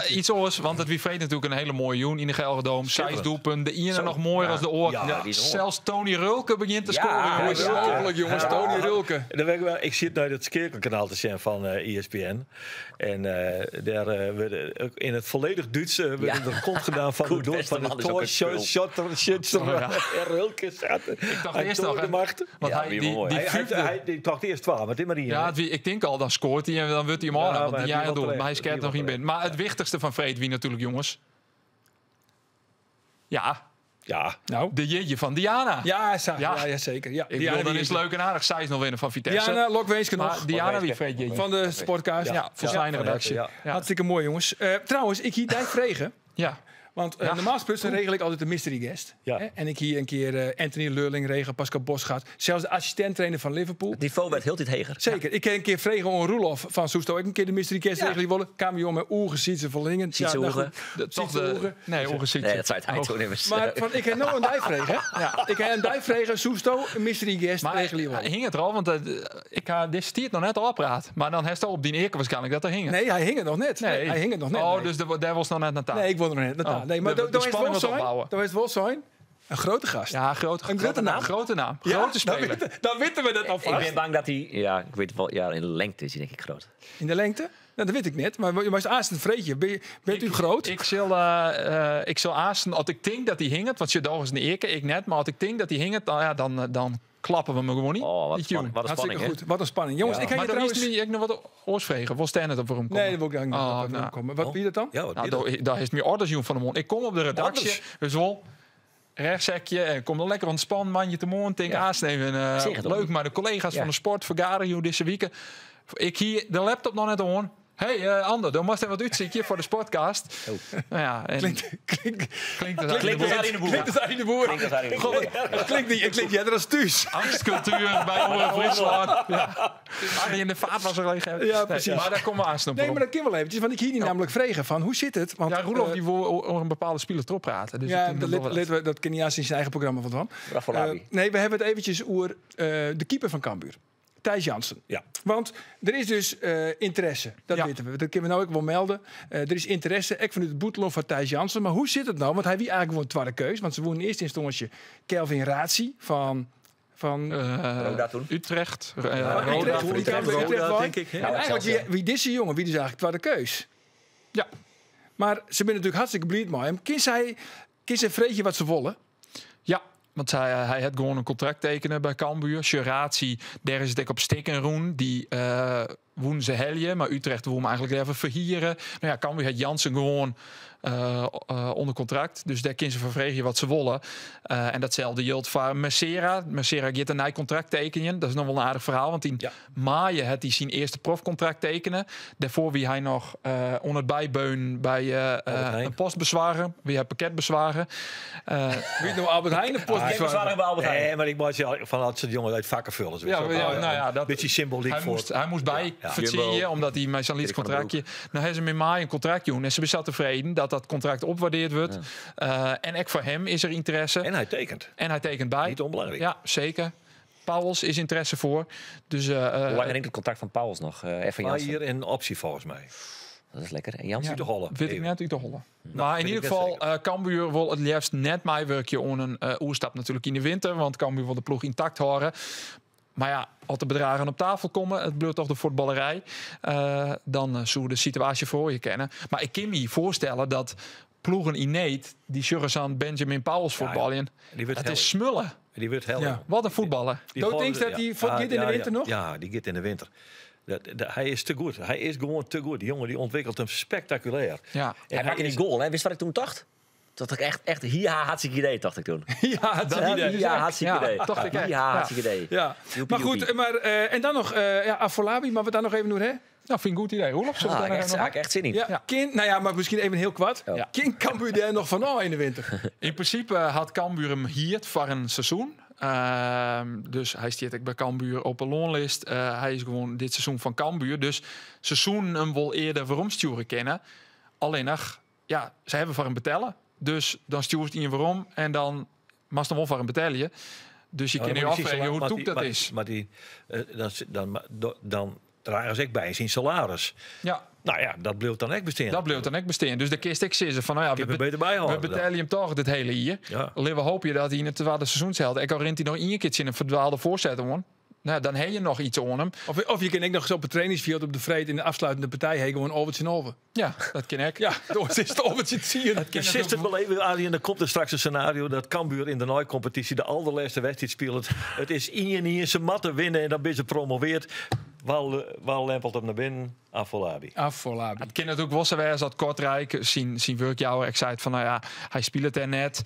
Iets oors, want het wie vreet natuurlijk een hele mooie joen in de Gelredome. Zes doelpunten, de ene nog mooier als de oor.
Ja, die is
Zelfs Tony Rulke begint te
Ja,
scoren.
ja,
jongens.
ja.
Ongelooflijk, jongens. Tony Rulke.
En dan ben ik, wel, ik zit naar het Skekelkanaal te zien van ESPN. En daar werden ook in het volledig Duits werd
Ja.
er kont gedaan van de
Goed,
dood van de
Westerman is ook een
Tor,
spul.
Schotter, Schützer
Oh, ja.
en Rulke zaten.
Ik dacht
Hij
eerst
door
nog,
de
hè,
macht.
Want
Ja,
hij,
wie
die,
mooi.
die
Hij,
vijfde-
hij dacht eerst 12, maar het is maar hier.
Ja, ik denk al, dan scoort hij en dan wordt hij hem
Ja,
aan. Want
maar
die
hij
jij
wel
doet, maar hij
terecht.
scoort
Die
nog
wel
niet binnen. Maar het wichtigste van Freed, wie natuurlijk, jongens. Ja,
Ja,
Nou.
de jeetje van Diana.
Ja,
Ja.
ja. Ja, zeker. Ja.
Ik bedoel, dan is het leuk en aardig. Zij is nog winnen van Vitesse.
Diana Lokweeske
maar
nog.
Diana wie Freed jeetje.
Van de Sportcast.
Ja, voor zijn redactie.
Ja.
Ja.
Hartstikke mooi, jongens. Trouwens, ik hier Dijk vregen.
Ja.
Want
Ja.
normaal gesproken regel ik altijd de mystery guest.
Ja.
Hè? En ik hier een keer Anthony Lurling regel, Pascal Bosgaard. Zelfs de assistent-trainer van Liverpool.
Het niveau werd heel tijd heger.
Zeker. Ik heb een keer vregen aan Roelof van Soesto. Ik een keer de mystery guest
Ja.
regelen willen. Camion met ogen, Sietse Verlingen.
Sietse
nou
Oegen.
goed.
De, toch
Sietse
de,
Oegen.
nee, Oegen Sietse.
Nee, dat zei het hij
Oh.
toen immers.
Maar van, ik heb nog een dijvregen. Ja. Ik heb een dijvregen, Soesto, een mystery guest
Maar
regelen willen.
hing het er al, want ik had dit stiert nog net al praat. Maar dan heeft hij op die eerke waarschijnlijk dat er hing.
Nee, hij hing het nog net. Nee, hij hing het nog net.
Oh,
nee.
dus daar was nog net naar tafel.
Nee, ik wilde nog net. naar
Oh,
tafel. Nee, maar
de
dat is
spanning
wel
was
zijn.
opbouwen.
Dat is wel zijn. Een grote gast.
Ja, grote,
Een grote naam.
Grote naam.
Ja,
Grote
dan
speler.
dan weten we dat
Ik
alvast.
ben bang dat hij... Ja, ik weet wel, ja, in de lengte is hij denk ik groot.
In de lengte? Nou, dat weet ik net. Maar is Aasten Vreetje? Bent u groot?
Ik zal aasten, als ik denk dat hij hing het, want je is een eerke, ik net, maar als ik denk dat hij hing het, dan, ja, dan klappen we hem gewoon niet.
Oh, wat,
Die tune.
spanning, wat een
Hartstikke
spanning, hè?
goed. Wat een spanning. Jongens, ik ga
Maar
je
dan is
trouwens...
nu ik nog wat oorsvregen. Waar staan het op waarom komen?
Nee, dat wil ik eigenlijk niet
Oh,
op
nou.
komen. Wat wie dat dan?
Ja, wat
Nou,
wie dat?
daar is meer orders jong van de mond. Ik kom op de redactie,
Orders?
dus wel rechtszekje en kom dan lekker ontspannen, mandje te mond, denk
Ja.
aansnemen.
Zeg het ook
leuk,
niet.
maar de collega's
Ja.
van de sport vergaderen joh, deze week. Ik hier de laptop nog net aan. Hey, Ander, dan moest even wat uitziekje voor de sportcast. Nou ja, en
Klinkt, klinkt,
klinkt het
Klinkt als Arie de Boer.
klinkt als Arie de Boer.
Klinkt als Arie de Boer.
God, het klinkt niet. Het klinkt jij als thuis.
Angstcultuur bij Omroep Friesland. Ja. Arie in de vaat was er al
Ja, precies.
Maar daar komen we aan snoepen.
Nee, maar dat kan wel eventjes. Want ik hier niet namelijk vregen van hoe zit het? Want,
Ja, Roelof die wil over een bepaalde speler erop praten. Dus ik
Ja,
denk
dat,
dat
let,
wel
let we, dat ken niet aan in zijn eigen programma van.
Rafa Labi.
Nee, we hebben het eventjes over de keeper van Cambuur. Thijs Jansen.
Ja.
Want er is dus interesse. Dat
Ja.
weten we. Dat kunnen we nou ook wel melden. Er is interesse, ik vanuit het boetelon van Thijs Jansen. Maar hoe zit het nou? Want hij wie eigenlijk gewoon tweede keus. Want ze wonnen in eerste instantie Kelvin Razi van... van
Roda toen.
Utrecht.
Van
Roda.
Utrecht, die kwam bij
Roda,
Utrecht
denk ik, hè?
En eigenlijk, wie deze jongen, wie dus eigenlijk tweede keus?
Ja.
Mar se binne natuerlik hartstikke bliid mei him. Kin sy, kin sy freegje wat se wolle?
Ja, want hy, hy hat gewoan in kontrakt tekene by Cambuur. Shirazi, dêr is it ek op stikken rûn. Dy uh, woenen se helje, mar Utrecht woe him eigentlik leaver ferhiere. No ja, Cambuur hat Jansen gewoan uh, ûnder kontrakt. Dus dêr kinne se foar freegje wat se wolle. Uh, en datselde jildt foar Mercera. Mercera giet in nij kontrakt tekenjen. Dat is noch wol in aardich ferhaal, want yn ja. Maaie hat hy syn earste profkontrakt tekene. Dêrfoar wie hy noch uh, oan it bybeunen by uh, in postbesoarger. Wie hy pakketbesoarger.
Uh, wie no Albert Heijn de postbesoarger?
Bij Albert Heijn. Nee, mar ik meitsje fan dat soart jonges út fakkenfullers.
Ja, ja, nou ja, dat
beetje symboliek
hy
foar.
Moast, hy moast by ja, ja. omdat hy mei sa'n lyts kontraktje. No ha se him yn maaie in kontrakt jûn en se binne sa tefreden dat dat kontrakt opwaardearre wurdt. Ja. En ek foar him is der ynteresse.
En hy tekenet.
En hy tekenet by.
Net ûnbelangryk.
Ja, seker. Pauwels is ynteresse foar. Dus,
Hoe lang rint it kontrakt fan Pauwels noch? Uh,
fan jier en opsje folgens my.
Dat is lekker. En Jansen?
Út de holle.
Wit ik net út de holle. Mar yn ieder gefal, uh, Cambuur wol it leafst net meiwurkje oan in uh, oerstap natuerlik yn de winter, want Cambuur wol de ploech yntakt hâlde. Mar ja, as de bedraggen op tafel komme, it bliuwt dochs de fuotballerij, uh, dan soe de situaasje feroarje kinne. Mar ik kin my foarstelle dat ploegen yn need, dy sjogge sa'n Benjamin Pauwels fuotbaljen.
Ja,
dat is smulle.
Dy wurdt helle.
Ja.
Wat in fuotballer.
Do tinkst dat dy fuortgiet yn de winter noch?
Ja, dy giet yn de winter. Dat, dat, hy is te goed. Hy is gewoan te goed. Dy jonge dy ûntwikkelt him spektakulêr.
Ja.
En
Hy makke dy goal, hè? Witst wat ik doe tocht? Dat ik echt, echt hier hartstikke idee, tocht ik toen.
Ja, dat idee.
Ja, hartstikke
Ja,
idee.
tocht ik echt.
Ja, hartstikke idee.
Ja.
Joepie,
Maar goed,
joepie.
maar, en dan noch ja, Afolabi, mar we dan noch even oer ha?
Nou, fyn ik in goed idee. Roelof, zullen we
Ah,
daar
echt,
nog
had ik echt zin in.
Ja, Kin, nou ja, mar miskien even hiel koart.
Ja.
Kin Cambuur dêr noch fan ôf yn de winter?
Yn prinsipe hat Cambuur him hierd foar in seizoen. Dus hy stiet ek by Cambuur op 'e loanlist. Hy is gewoan dit seizoen fan Cambuur. Dus se soenen him wol earder weromstjoere kinne. Allinnich, ja, se hawwe foar him betelle. Dus dan stjoerst ien werom en dan moatst dan wol foar him betelje. Dus je
Ja,
kinne
dan
je
moet je
ôffreegje
zien,
hoe tûk dat
maar
is.
Mar dy, dan, dan, dan drage se ek by syn salaris.
Ja.
Nou ja, dat bliuwt dan ek bestean.
Dat bliuwt dan ek bestean. Dus dêr kinst ek sizze fan, no ja,
Kin we beter byhâlde
we betelje him dochs dit hiele jier.
Ja.
Litte we hoopje dat hy yn it twadde seizoenshelte, ek al rint hy noch ien kear tsjin in ferdwaalde foarset oan, no, dan ha je noch yts oan him.
Of je kin ek noch ris op it trainingsfjild op de freed yn de afsluitende partij ha gewoan alve tsjin 11.
Ja, dat kin ek.
Ja, dan is it alve tsjin tsien.
Dat kin
Je zit het wel even, Arjen, dan komt der straks in senario dat Cambuur yn de neikompetysje de alderlêste wedstriid spilet. It is 1-1, se moatte winne en dan binne se promovearre. Wa lempelt him nei binnen? Afolabi.
Afolabi.
It kin natuerlik wol sa wêze dat Kortrijk, syn wurkjouwer, ek seit fan, no ja, hy spilet dêr net.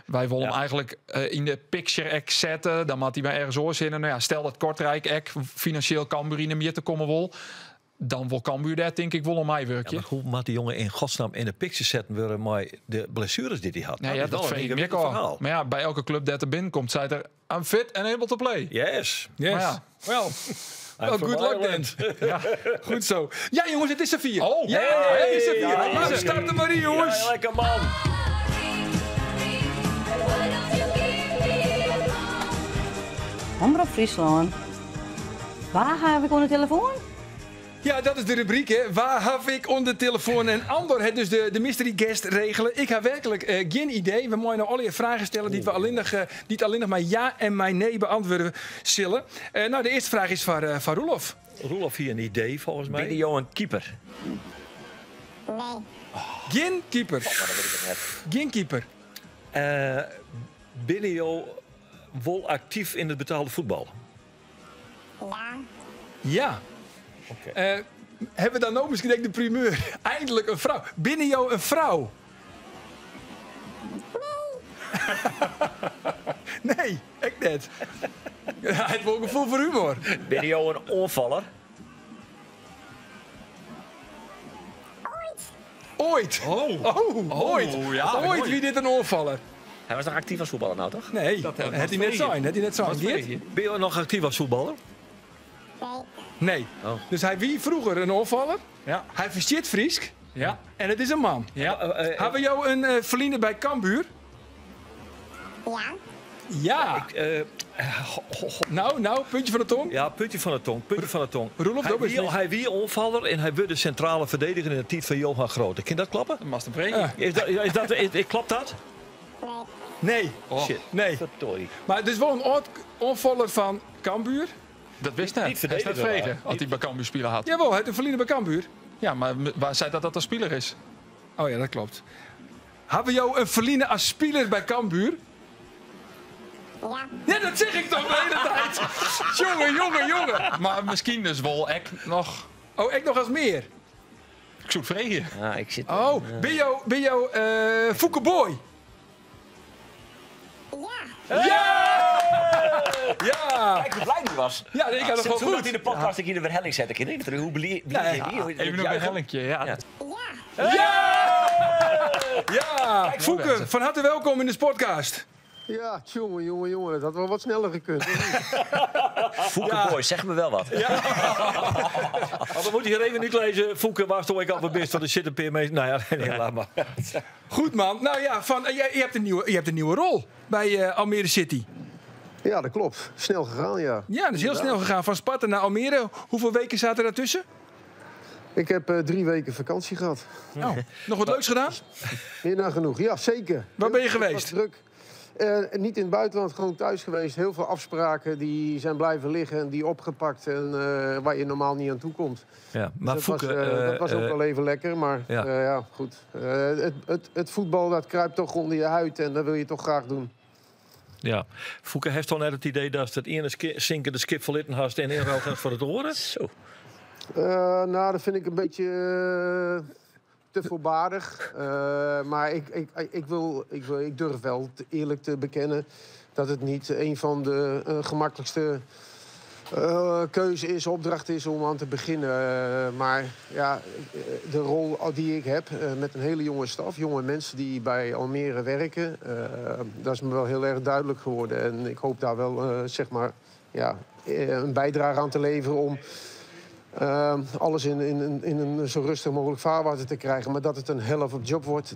Wy wolle him eigentlik yn de picture ek sette. Dan moat hy mar ergens oars hinne. No ja, stel dat Kortrijk ek finansjeel Cambuur yn 'e mjitte komme wol, dan wol Cambuur dêr tink ik wol oan meiwurkje.
Ja, mar hoe moat dy jonge yn godsnamme yn de picture setten wurde mei de blessueres dy't hy hat?
Nee, ja,
is
dat
wol in
freegje ik my ek
yngewikkeld
ôf.
ferhaal.
Mar ja, by elke klup dêr't er binnenkomt, seit er, I'm fit and able to play.
Yes.
Yes.
Mar ja.
Well,
I'm
well,
from
good luck
Ireland.
then. Goed zo. Ja, jongens, it is safier.
Oh.
ja,
Hey.
it is safier.
Ja,
Maar we starten mar, jongens.
Ja, lekker man.
Omrop Fryslân. Wa haw ik oan de telefoan?
Ja, dat is de rubryk, hè. Wa haw ik oan de telefoan? En Andor hat dus de mystery guest regele. Ik ha werklik gjin idee. We meie no allegear fragen stelle dy't we dy't allinnich mei ja en mei nee beäntwurde sille. No, de earste fraach is foar Roelof.
Roelof hie in idee folgens my.
Binne jo in keeper?
Nee.
Gjin keeper.
Oh, dat wit ik net.
Gjin keeper.
Binne jo wol aktyf yn it betaalde fuotbal?
Ja.
Ja.
Oké.
Hawwe we dan no miskien ek de primeur? Einlik in frou. Binne jo in frou? Nee. Nee, ek net. Hy hat wol gefoel foar humor.
Binne jo in oanfaller?
Oait.
Oh.
Oh, oait.
Oh, ja,
Oait
moai.
wie dit in oanfaller.
Hy wie noch aktyf as fuotballer no, dochs?
Nee,
Dat
dat hat hy net sein. Hat hy net sein. Geert?
Binne jo noch aktyf as fuotballer?
Nee.
Nee.
Oh.
Dus hy wie froeger in oanfaller.
Ja.
Hy ferstiet Frysk.
Ja.
En it is in man.
Ja.
Hawwe jo in ferline by Cambuur?
Ja.
Ja. Nou, nou, puntje fan de tong.
Ja, puntje fan de tong, puntje fan de tong.
Roelof,
Hy
dat is niet.
hy wie oanfaller en hy wurdt de sintrale ferdediger yn de tiid fan Johan Groote. Kin dat kloppe?
Dat moatst him freegje.
Is dat, is dat, is, kloppet dat?
Nee.
Oh.
Shit.
Nee.
Verdorie.
Mar it is wol in âld-oanfaller fan Cambuur.
Dat wist net.
Niet
Hij is net
verdediger,
frege
maar.
as hy by Cambuur spile hat.
Jawol, hy hat in ferline by Cambuur.
Ja, mar wa seit dat dat in spiler is?
Oh ja, dat kloppet. Hawwe jo in ferline as spiler by Cambuur?
Ja.
Ja, dat sis ik toch de hiele tiid. Jonge, jonge, jonge.
Mar miskien dus wol ek noch.
Oh, ek noch as mear?
Ik soe it freegje.
Ja, ik sit.
Oh, binne jo, binne jo Foeke Booy?
Ja.
Ja! Ja!
Kijk hoe blij die was.
Ja, ik had het gewoon
Toen
goed.
in de podcast ik in de herhaling zette. Ik weet hoe blij
Ja,
Even een herhalingje, ja.
Ja.
Ja.
Ja! Ja! Foeke, van harte welkom in de Sportcast.
Ja, jongen, jongen, jongen, dat had wel wat sneller gekund.
Foeke Booy, zeg me wel wat.
Maar we moeten hier even niet lezen. Foeke, waar stond ik al voor best? Want er zit een peer mee. Nou ja, nee, laat maar.
Goed man. Nou ja, van, je hebt een nieuwe rol bij Almere City.
Ja, dat klopt. Snel gegaan, ja.
Ja, dat is heel snel gegaan. Van Sparta naar Almere. Hoeveel weken zaten daartussen?
Ik heb 3 weken vakantie gehad.
Oh, nog wat leuks gedaan?
Meer dan genoeg, ja, zeker.
Waar ben je
Het was
geweest?
druk. Niet in het buitenland, gewoon thuis geweest. Heel veel afspraken die zijn blijven liggen en die opgepakt. En waar je normaal niet aan toe komt.
Ja, maar
dat
Foeke,
was, dat was ook wel even lekker, maar
ja.
ja, goed. Het voetbal, dat kruipt toch onder je huid en dat wil je toch graag doen.
Ja, Foeke heeft toch net het idee dat het ene zinkende schip verlitten hast en inruil gaat voor het oren?
Zo.
Nou, dat vind ik een beetje te voorbarig. Maar ik durf wel eerlijk te bekennen dat het niet een van de gemakkelijkste keuze is, opdracht is om aan te beginnen. Maar ja, de rol die ik heb met een hele jonge staf, jonge mensen die bij Almere werken, dat is me wel heel erg duidelijk geworden. En ik hoop daar wel een bijdrage aan te leveren om alles in een zo rustig mogelijk vaarwater te krijgen. Maar dat het een hell of a job wordt,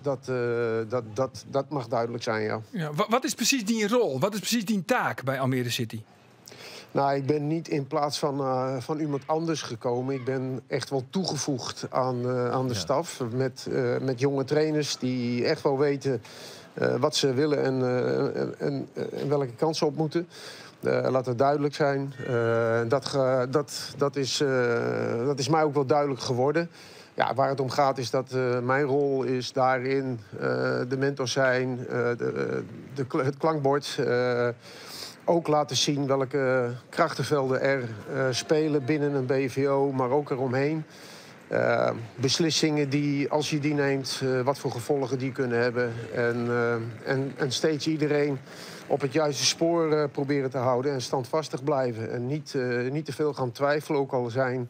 dat mag duidelijk zijn, ja.
Ja, wat is precies die rol? Wat is precies die taak bij Almere City?
Nou, ik ben niet in plaats van iemand anders gekomen. Ik ben echt wel toegevoegd aan de staf. Met jonge trainers die echt wel weten wat ze willen en welke kant ze op moeten. Laat het duidelijk zijn. Dat is mij ook wel duidelijk geworden. Ja, waar het om gaat is dat mijn rol is daarin de mentor zijn, het klankbord. Ook laten zien welke krachtenvelden er spelen binnen een BVO, maar ook eromheen. Beslissingen die, als je die neemt, wat voor gevolgen die kunnen hebben. En steeds iedereen op het juiste spoor proberen te houden en standvastig blijven. En niet te veel gaan twijfelen, ook al zijn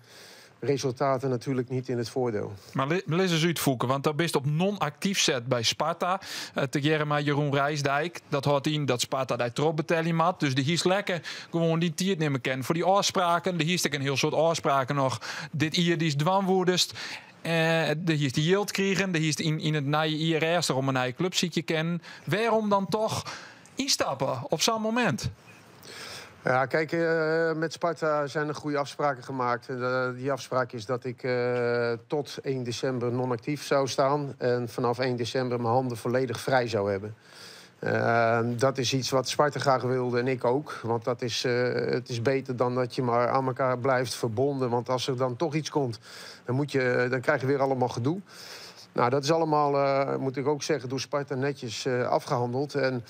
resultaten natuurlijk niet in het voordeel.
Maar lees eens uitvoeken, want daar bist op non-actief zet bij Sparta. Te jaren maar Jeroen Rijsdijk, dat houdt in dat Sparta daar trop betelling had. Dus de hier lekker gewoon die tiert nemen kennen voor die afspraken. De hier is een heel soort afspraken nog. Dit hier die is dwangwoedest. De hier is die yield kregen, de hier is in het nieuwe IRS om een nieuwe club ziet je kennen. Waarom dan toch instappen op zo'n moment?
Ja, kijk, met Sparta zijn er goede afspraken gemaakt. En die afspraak is dat ik tot 1 december non-actief zou staan. En vanaf 1 december mijn handen volledig vrij zou hebben. Dat is iets wat Sparta graag wilde en ik ook. Want het is beter dan dat je maar aan elkaar blijft verbonden. Want als er dan toch iets komt, dan krijg je weer allemaal gedoe. Nou, dat is allemaal, moet ik ook zeggen, door Sparta netjes afgehandeld. En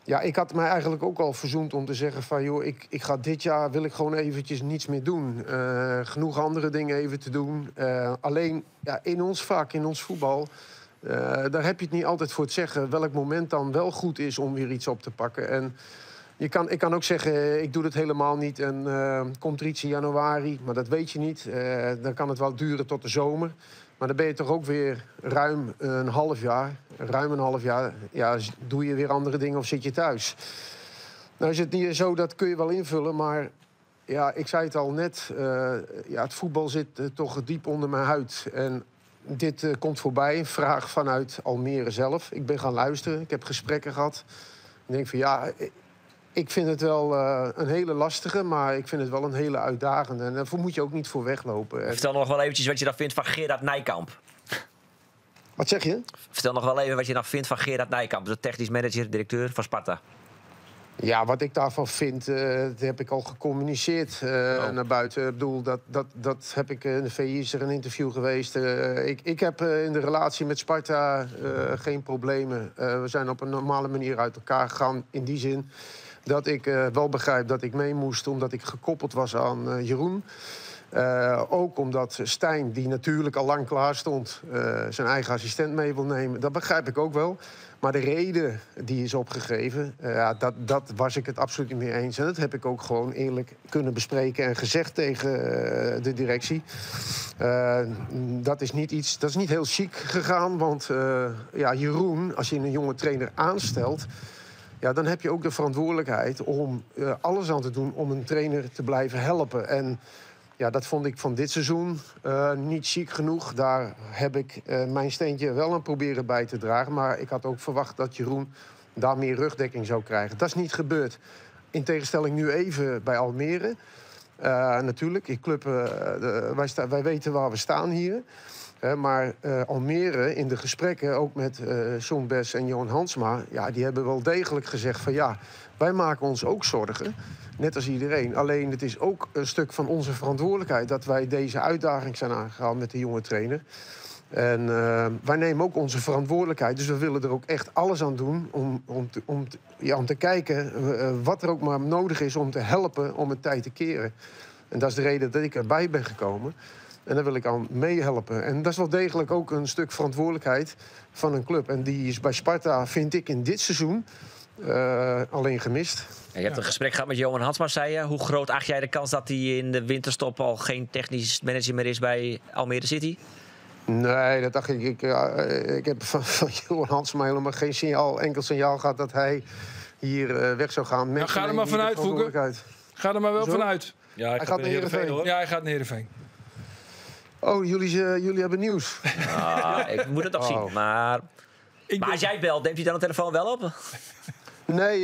ja, ik had mij eigenlijk ook al verzoend om te zeggen van, joh, ik ga dit jaar, wil ik gewoon eventjes niets meer doen. Genoeg andere dingen even te doen. Alleen, ja, in ons vak, in ons voetbal, daar heb je het niet altijd voor het zeggen welk moment dan wel goed is om weer iets op te pakken. En ik kan ook zeggen, ik doe dat helemaal niet en komt er iets in januari, maar dat weet je niet. Dan kan het wel duren tot de zomer. Maar dan ben je toch ook weer ruim een half jaar. Ruim een half jaar, ja, doe je weer andere dingen of zit je thuis. Nou is het niet zo, dat kun je wel invullen, maar ja, ik zei het al net. Ja, het voetbal zit toch diep onder mijn huid. En dit komt voorbij, een vraag vanuit Almere zelf. Ik ben gaan luisteren, ik heb gesprekken gehad. Ik denk van ja, ik vind het wel een hele lastige, maar ik vind het wel een hele uitdagende. En daarvoor moet je ook niet voor weglopen. En
Vertel nog wel eventjes wat je dan vindt van Gerard Nijkamp.
Wat zeg je?
Vertel nog wel even wat je dan vindt van Gerard Nijkamp, de technisch manager, directeur van Sparta.
Ja, wat ik daarvan vind, dat heb ik al gecommuniceerd naar buiten. Ik bedoel, dat heb ik in de VI is er een interview geweest. Ik heb in de relatie met Sparta geen problemen. We zijn op een normale manier uit elkaar gegaan. In die zin dat ik wel begrijp dat ik mee moest, omdat ik gekoppeld was aan Jeroen. Ook omdat Stijn, die natuurlijk al lang klaar stond, zijn eigen assistent mee wil nemen. Dat begrijp ik ook wel. Maar de reden die is opgegeven, ja, dat was ik het absoluut niet mee eens. En dat heb ik ook gewoon eerlijk kunnen bespreken en gezegd tegen de directie. Dat is niet iets, dat is niet heel chic gegaan, want ja, Jeroen, als je een jonge trainer aanstelt, ja, dan heb je ook de verantwoordelijkheid om alles aan te doen om een trainer te blijven helpen. En ja, dat vond ik van dit seizoen niet chic genoeg. Daar heb ik mijn steentje wel aan proberen bij te dragen. Maar ik had ook verwacht dat Jeroen daar meer rugdekking zou krijgen. Dat is niet gebeurd. In tegenstelling nu even bij Almere. Natuurlijk, in club, wij weten waar we staan hier. Maar Almere in de gesprekken, ook met John Bes en Johan Hansma, ja, die hebben wel degelijk gezegd van ja, wij maken ons ook zorgen. Net als iedereen. Alleen het is ook een stuk van onze verantwoordelijkheid dat wij deze uitdaging zijn aangegaan met de jonge trainer. En wij nemen ook onze verantwoordelijkheid. Dus we willen er ook echt alles aan doen om te kijken wat er ook maar nodig is om te helpen om het tijd te keren. En dat is de reden dat ik erbij ben gekomen. En daar wil ik aan meehelpen. En dat is wel degelijk ook een stuk verantwoordelijkheid van een club. En die is bij Sparta, vind ik, in dit seizoen alleen gemist.
Ja, je hebt een gesprek gehad met Johan Hansma, zei je. Hoe groot acht jij de kans dat hij in de winterstop al geen technisch manager meer is bij Almere City?
Nee, dat dacht ik. Ik heb van Johan Hansma helemaal geen signaal, enkel signaal gehad dat hij hier weg zou gaan.
Nou, ga er maar vanuit, Foeke. Ga er maar wel vanuit.
Ja, hij gaat naar Heerenveen, hoor.
Ja, hij gaat naar Heerenveen.
Oh, jullie hebben nieuws.
Ah, ik moet het nog zien, maar als jij belt, neemt hij dan de telefoon wel op?
Nee,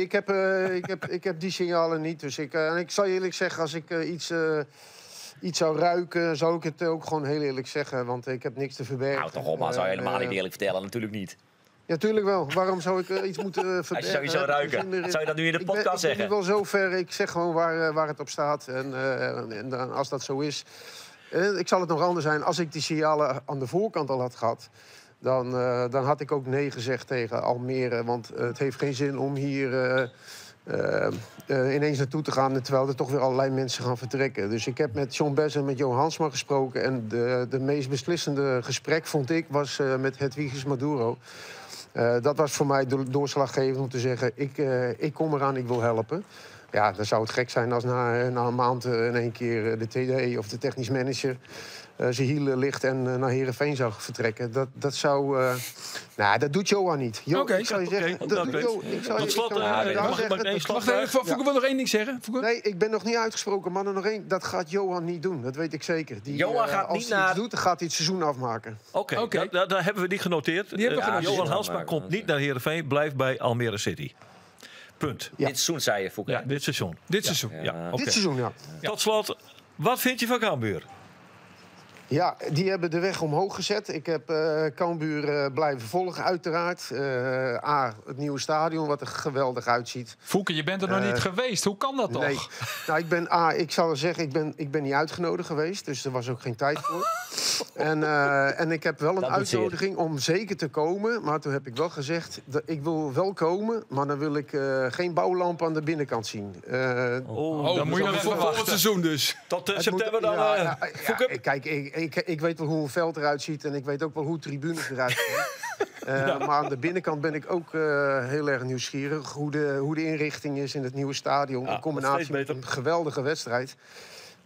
ik heb die signalen niet. Dus ik zal je eerlijk zeggen, als ik iets zou ruiken, zou ik het ook gewoon heel eerlijk zeggen. Want ik heb niks te verbergen.
Nou, toch op, maar zou je helemaal niet eerlijk vertellen? Natuurlijk niet.
Ja, tuurlijk wel. Waarom zou ik iets moeten verbergen?
Als je zou je zo ruiken. Zou je dat nu in de podcast zeggen?
Ik ben nu wel zover. Ik zeg gewoon waar het op staat. En dan, als dat zo is... Ik zal het nog anders zijn. Als ik die signalen aan de voorkant al had gehad, dan had ik ook nee gezegd tegen Almere. Want het heeft geen zin om hier ineens naartoe te gaan, terwijl er toch weer allerlei mensen gaan vertrekken. Dus ik heb met John Bes en met Johan Hansma gesproken. En de meest beslissende gesprek, vond ik, was met Hedwiges Maduro. Dat was voor mij doorslaggevend om te zeggen, ik kom eraan, ik wil helpen. Ja, dan zou het gek zijn als na een maand in één keer de TD of de technisch manager zijn hielen ligt en naar Heerenveen zou vertrekken. Dat zou... nou, dat doet Johan niet. Ik zou je zeggen...
Tot slot, mag ik één slag?
Wacht even, Foeke wil nog één ding zeggen. Foeke?
Nee, ik ben nog niet uitgesproken, maar nog één. Dat gaat Johan niet doen, dat weet ik zeker.
Johan gaat niet naar...
Als hij iets doet, dan gaat hij het seizoen afmaken.
Oké, daar hebben we die genoteerd.
Die hebben we genoteerd.
Johan Hansma komt niet naar Heerenveen, blijft bij Almere City. Punt.
Ja. Dit seizoen, zei je, Foeke.
Ja, dit seizoen.
Dit seizoen.
Ja. Okay.
Dit seizoen, ja.
Tot slot, wat vind je van Cambuur?
Ja, die hebben de weg omhoog gezet. Ik heb Cambuur blijven volgen, uiteraard. Het nieuwe stadion, wat er geweldig uitziet.
Foeke, je bent er nog niet geweest. Hoe kan dat toch?
Nee. Nou, ik zal zeggen, ik ben niet uitgenodigd geweest. Dus er was ook geen tijd voor. En ik heb wel een uitnodiging om zeker te komen. Maar toen heb ik wel gezegd, dat ik wil wel komen, maar dan wil ik geen bouwlamp aan de binnenkant zien.
Dan moet je nog even wachten. Het seizoen dus.
Tot september dan.
Kijk, ik weet wel hoe een veld eruit ziet en ik weet ook wel hoe tribunes eruit zien. Maar aan de binnenkant ben ik ook heel erg nieuwsgierig hoe de inrichting is in het nieuwe stadion.
Ja,
in combinatie met een geweldige wedstrijd.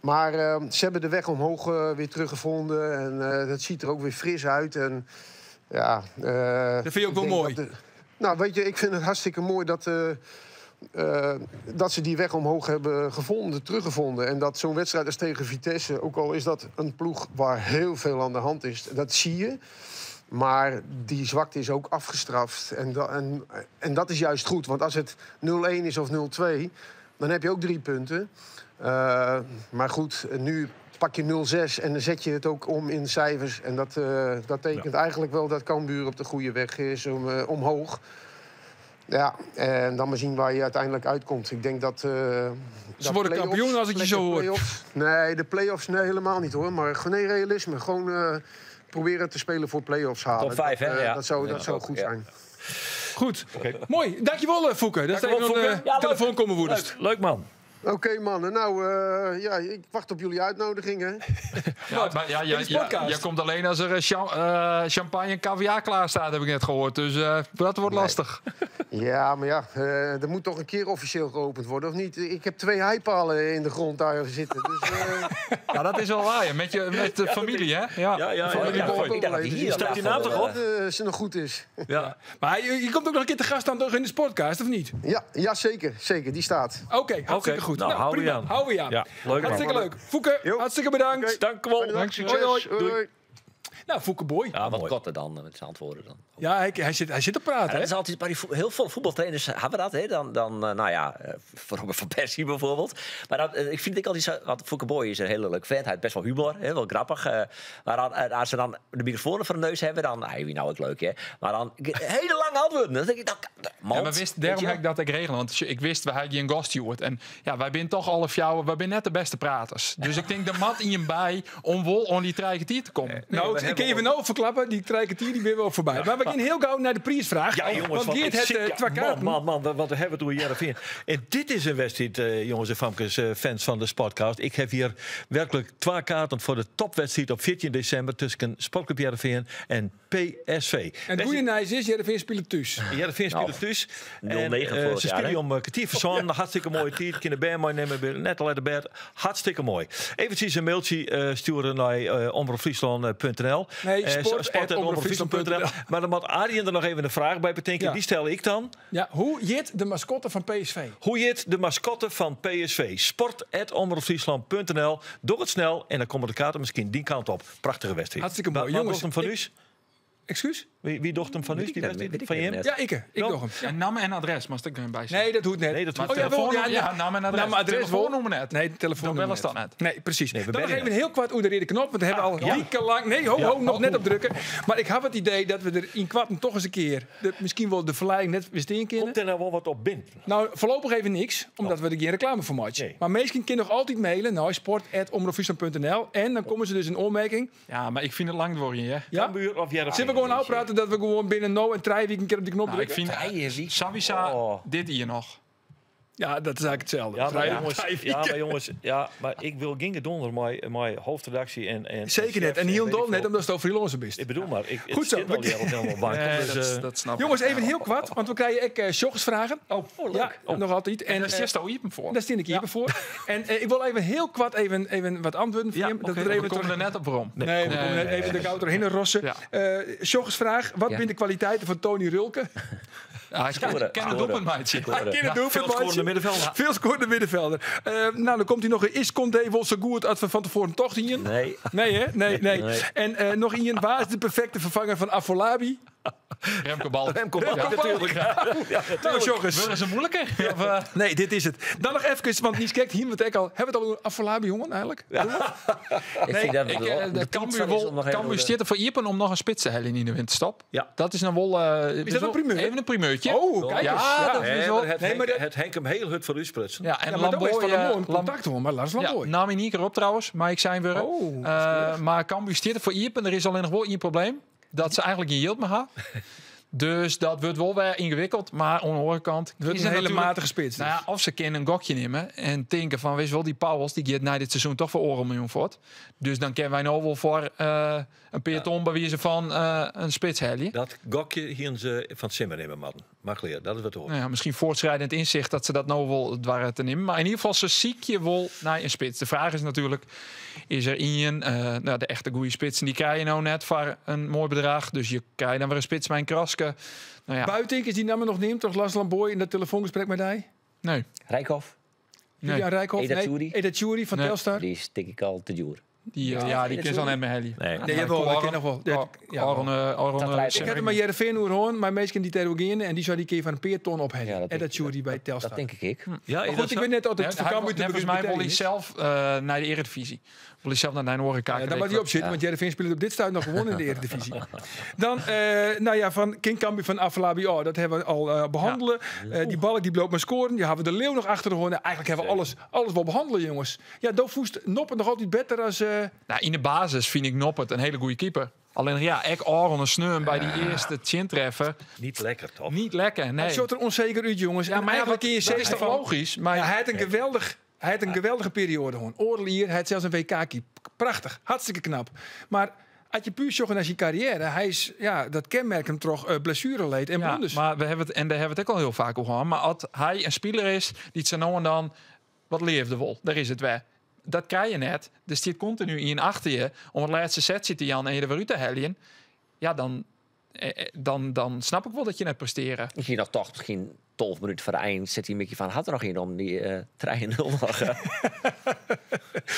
Maar ze hebben de weg omhoog weer teruggevonden. En dat ziet er ook weer fris uit. En, ja,
dat vind je ook wel mooi.
Nou, weet je, ik vind het hartstikke mooi dat dat ze die weg omhoog hebben gevonden, teruggevonden. En dat zo'n wedstrijd als tegen Vitesse, ook al is dat een ploeg waar heel veel aan de hand is, dat zie je. Maar die zwakte is ook afgestraft. En dat is juist goed, want als het 0-1 is of 0-2, dan heb je ook 3 punten. Maar goed, nu pak je 0-6 en dan zet je het ook om in cijfers. En dat tekent eigenlijk wel dat Cambuur op de goede weg is omhoog. Ja, en dan maar zien waar je uiteindelijk uitkomt. Ik denk dat.
Ze
dat
worden
play-offs,
kampioen als ik je zo
plekken
hoor.
play-offs. Nee, de play-offs nee, helemaal niet hoor. Maar gewoon nee, realisme. Gewoon proberen te spelen voor play-offs halen.
Top vijf,
Dat,
hè? Ja.
Dat
Ja,
zou
ook,
goed
ja.
zijn.
Goed. Mooi. Dankjewel, Foeke. Dat is
Dankjewel,
even een
Foeke.
Ja, leuk.
telefoon komen woedest.
Leuk man.
Oké mannen, nou ja, ik wacht op jullie uitnodiging hè.
Ja, maar ja,
In de podcast.
jij komt alleen als er champagne en caviar klaar staat, heb ik net gehoord. Dus dat wordt lastig.
Ja, maar ja, er moet toch een keer officieel geopend worden, of niet? Ik heb 2 heipalen in de grond daar zitten. Dus,
Ja, dat is wel waar. ja. Met de familie, hè? Ja,
Ja,
Familie
ja.
Boy.
Ik dacht dat die hier
Staat die naam toch op?
Als het nog goed is.
Ja.
Maar je komt ook nog een keer te gast dan toch in de sportcast, of niet?
Ja, zeker, zeker, die staat.
Oké, hartstikke
Oké,
goed.
nou, hou
prima.
je aan.
Hou je aan.
Ja, leuk man.
Hartstikke leuk. Foeke,
Jo.
hartstikke bedankt.
Oké.
Dank wel.
Fijne dag,
Dank je.
succes.
Hoi, hoi.
Hoi, hoi.
Nou, Foeke Boy.
Ja,
Wat
mooi.
korter dan met zijn antwoorden dan.
Ja, hij zit te praten,
Ja,
hè?
dat is altijd, maar die heel veel voetbaltrainers hebben dat. Hè? Dan, nou ja, voor Robert van Persie bijvoorbeeld. Maar dat, ik vind het altijd zo... Want Foeke Boy is een hele leuk vent. Hij heeft best wel humor, hè? Wel grappig. Maar dan, als ze dan de microfoon voor de neus hebben, dan... Hij wie nou ook leuk, hè? Maar dan hele lange antwoorden. Dan denk ik, nou, man,
Ja, maar wist, daarom heb ik dat ik regelen. Want ik wist, we hadden een gaststeward. En ja, wij zijn toch alle fjouwen, wij zijn net de beste praters. Dus ik denk, de mat in je bij om wol om die drie te komen.
Nou, ik kan je even nou verklappen, die drie die weer wel voorbij. Maar we gaan heel gauw naar de prijsvraag.
Ja, jongens,
want
want
Geert
ik
heeft
zit- ja,
twee kaarten.
Man, man, man, wat hebben we toen Heerenveen. En dit is een wedstrijd, jongens en famkes, fans van de Sportcast. Ik heb hier werkelijk 2 kaarten voor de topwedstrijd op 14 december tussen Sportclub Heerenveen en PSV.
En het goede nieuws is, Heerenveen speelt thuis.
Heerenveen
Nou,
speelt thuis.
0-9
En,
vorig
ze
jaar,
spelen
hè?
om kwartier voor zon. Hartstikke mooie tijd. Kunnen bij nemen, net al uit de bed. Hartstikke mooi. Eventjes een mailtje sturen naar omroepfriesland.nl.
Nee, sport
Sport
at omroepfriesland.nl.
Maar dan moet Arjen er nog even een vraag bij bedenken.
Ja.
Die stel ik dan.
Ja, hoe jit de mascotte van PSV?
Hoe jit de mascotte van PSV? Sport@omroepfriesland.nl. Doe het snel en dan komen de kaarten misschien die kant op. Prachtige wedstrijd.
Hartstikke mooi.
Waar
Jongens,
docht hem van
ik-
u?
Excuus?
Wie docht hem van u?
Weet ik
Die
net,
wedstrijd?
weet ik
Van
net
hem?
net.
Ja, ik. Ik
Ja.
doe hem. Ja.
En naam en adres, mag ik er bij zeggen.
Nee, dat hoeft net.
Nee, dat
Maar
hoeft
Oh, ja, wel,
telefoonnummer-
ja,
ja, naam en adres.
Naam en adres wel.
Telefoonnummer net.
Nee, telefoonnummer
Dan bellen ze
net.
dan
Nee, precies.
Nee, we
Dan nog
bellen
even heel kwart oer de rode knop, want we hebben al wekenlang... Nee, ho, ho, nog net op drukken. Maar ik had het idee dat we er in kwarten toch eens een keer... misschien wel de verleiding net wist in kunnen.
Komt er nou wel wat op binnen?
Nou, voorlopig even niks, omdat we er geen reclame voor maken.
Nee.
Maar misschien kun je nog altijd mailen naar sport@omroepfriesland.nl en dan komen ze dus in opmerking.
Ja, maar ik vind het lang worden, hè?
Ja?
Cambuur of Heerenveen?
Zullen we gewoon uitpraten dat we gewoon binnen no en drie weken een keer op die knop
Nou, ik
drukken?
vind Savisa
Oh.
dit hier nog.
Ja, dat is eigenlijk hetzelfde.
Ja, maar
Drie-
jongens,
drie
ja,
weken.
maar jongens, ja, maar ik wil geen donder mijn, mijn hoofdredactie en
Zeker net.
chefs
En heel
weet
dol
ik
net,
veel.
omdat het over Hilonse bist.
Ik bedoel maar, ik, het
Goed zo.
zit al die helemaal bank.
Nee,
dus,
dat snap ik.
Jongens, even heel kwart, want we krijgen ook vragen.
Oh, leuk.
Ja, nog altijd.
En
En,
daar zit al Iepen voor.
daar steen ik hier voor. En ik wil even heel kwart even wat antwoorden van
Ja,
hem. Dat
oké,
we er even
we komen
terug-
er net op waarom.
Nee, we komen net even de koud doorheen rossen.
Ja.
Vraag, wat
Ja.
zijn de kwaliteiten van Tony Rulke?
Ja, hij
Scoren,
kan het
scoren.
doelpunt, meidje.
Scoren.
Hij kan het doelpunt,
veel scorende
maatje.
middenvelder.
Veel scorende middenvelder. Nou, dan komt hij nog een. Is Condé wel zo goed als we van tevoren toch zien?
Nee.
Nee, hè? Nee, nee.
Nee.
En nog één. Waar is de perfecte vervanger van Afolabi?
Remco Bal.
Remco Balk natuurlijk.
Nou, jongens.
Wil is een moeilijke? Of,
Nee, dit is het. Dan nog even, want Nies kijkt hier, want ik al. Hebben we het al over Afolabi, jongen, eigenlijk?
Ik vind dat
ik,
wel-
de
de tijd
Cambuur
van is om nog
wil,
even
Cambuur
de-
zit er voor Iepen om nog een spits te halen in de winterstop.
Ja.
Dat is nou wel...
Is dat een primeur?
Even een primeurtje.
Oh, kijk eens.
Ja,
Ja.
dat is
Nee,
wel...
maar het,
Nee,
Henk,
maar dat-
het Henk hem heel hut voor u sprutsen.
Ja, en
Ja, maar dat is
Lamboy...
van een mooi
Lam-
contact, hoor. Maar Lars
Ja,
Lamboy.
naam in één keer op trouwens, maar ik zijn weer.
Oh,
Maar Cambuur zit er voor Iepen. Er is alleen nog wel één probleem. Dat ze eigenlijk geen yield meer hebben. Dus dat wordt wel weer ingewikkeld. Maar aan de andere kant...
Het wordt
is
een
het
hele
natuurlijk-
matige spits. dus.
Nou ja, of ze kunnen een gokje nemen en denken van, wees wel, die Pauwels, die gaat na dit seizoen toch voor oren miljoen voort. Dus dan kennen wij nou wel voor een peloton bij wie ze van een spits halen.
Dat gokje hier ze van het Simmer nemen, man. Maar clear, dat is wat hoort.
Nou ja, misschien voortschrijdend inzicht dat ze dat nou wel het waren te nemen. Maar in ieder geval, ze ziek je wel naar een spits. De vraag is natuurlijk, is er in nou, de echte goede spitsen, die krijg je nou net voor een mooi bedrag. Dus je krijgt dan weer een spits met een kraske. Nou ja,
Buitink is die naam nog neemt, toch Lars Lamboy in dat telefoongesprek met hij?
nee.
Rijkhoff,
Nee.
Julian Rijkhoff?
Eda
Nee.
Tjouri.
Eda Tjouri van
Nee.
Telstar?
die is denk ik al te duur.
Die, ja, die kin se al net mear helje.
Nee.
Nee, jawel, dat kin noch wol. Ja, ja.
Aaron,
Ik ha it mei Hearrenfean oer hân, mei minsken dy't dêroer geane en dy sei dy kin je foar in pear ton ophelje.
Ja, dat
en
denk
dat
ik-
sjoer dy by Telstar.
Dat tink ik ek.
Ja,
Maar
is
goed,
dat
ik
zo?
weet net dat het voor Cambuur te
Neffens mij
beteljen
wil hij
is.
zelf naar de Eredivisie. Wil hij zelf naar de Noren kijken.
Ja, daar moet hij op zitten, want Hearrenfean speelt op dit stuit nog gewonnen in de Eredivisie. Dan, nou ja, van King Cambuur van Afolabi, oh, dat hebben we al behandelen. Die balk die bloopt maar scoren. Die hebben we de Leeuw nog achter de hoorn. Eigenlijk hebben we alles wel behandelen, jongens. Ja, do voest Noppert nog altijd beter als...
Nou, in de basis vind ik Noppert een hele goede keeper. Alleen ja, ik Aaron een sneun bij die eerste chin-treffer.
Niet lekker, toch?
Niet lekker, nee.
Het ziet er onzeker uit, jongens.
Ja,
En
maar ja,
eigenlijk kun je
dat is
zeggen
toch
van-
logisch? Maar
Ja, hij had een geweldig, hij had een geweldige periode gewoon. Oorlier, hij had zelfs een WK-keep. Prachtig, hartstikke knap. Maar als je puur zocht naar zijn carrière, hij is, ja, dat kenmerk hem toch blessureleed en
Ja,
blunders.
maar we hebben het, en daar hebben we het ook al heel vaak over gehad. Maar als hij een speler is die het zo nou en dan wat leefde wil, daar is het weer. Dat krijg je net. Dus zit continu in achter je om het laatste setje te Jan en je er weer uit te heljen. Ja, dan snap ik wel dat je net presteren.
Misschien nog toch, misschien 12 minuten voor de eind zit hij een beetje van had er nog in om die 3-0 nog.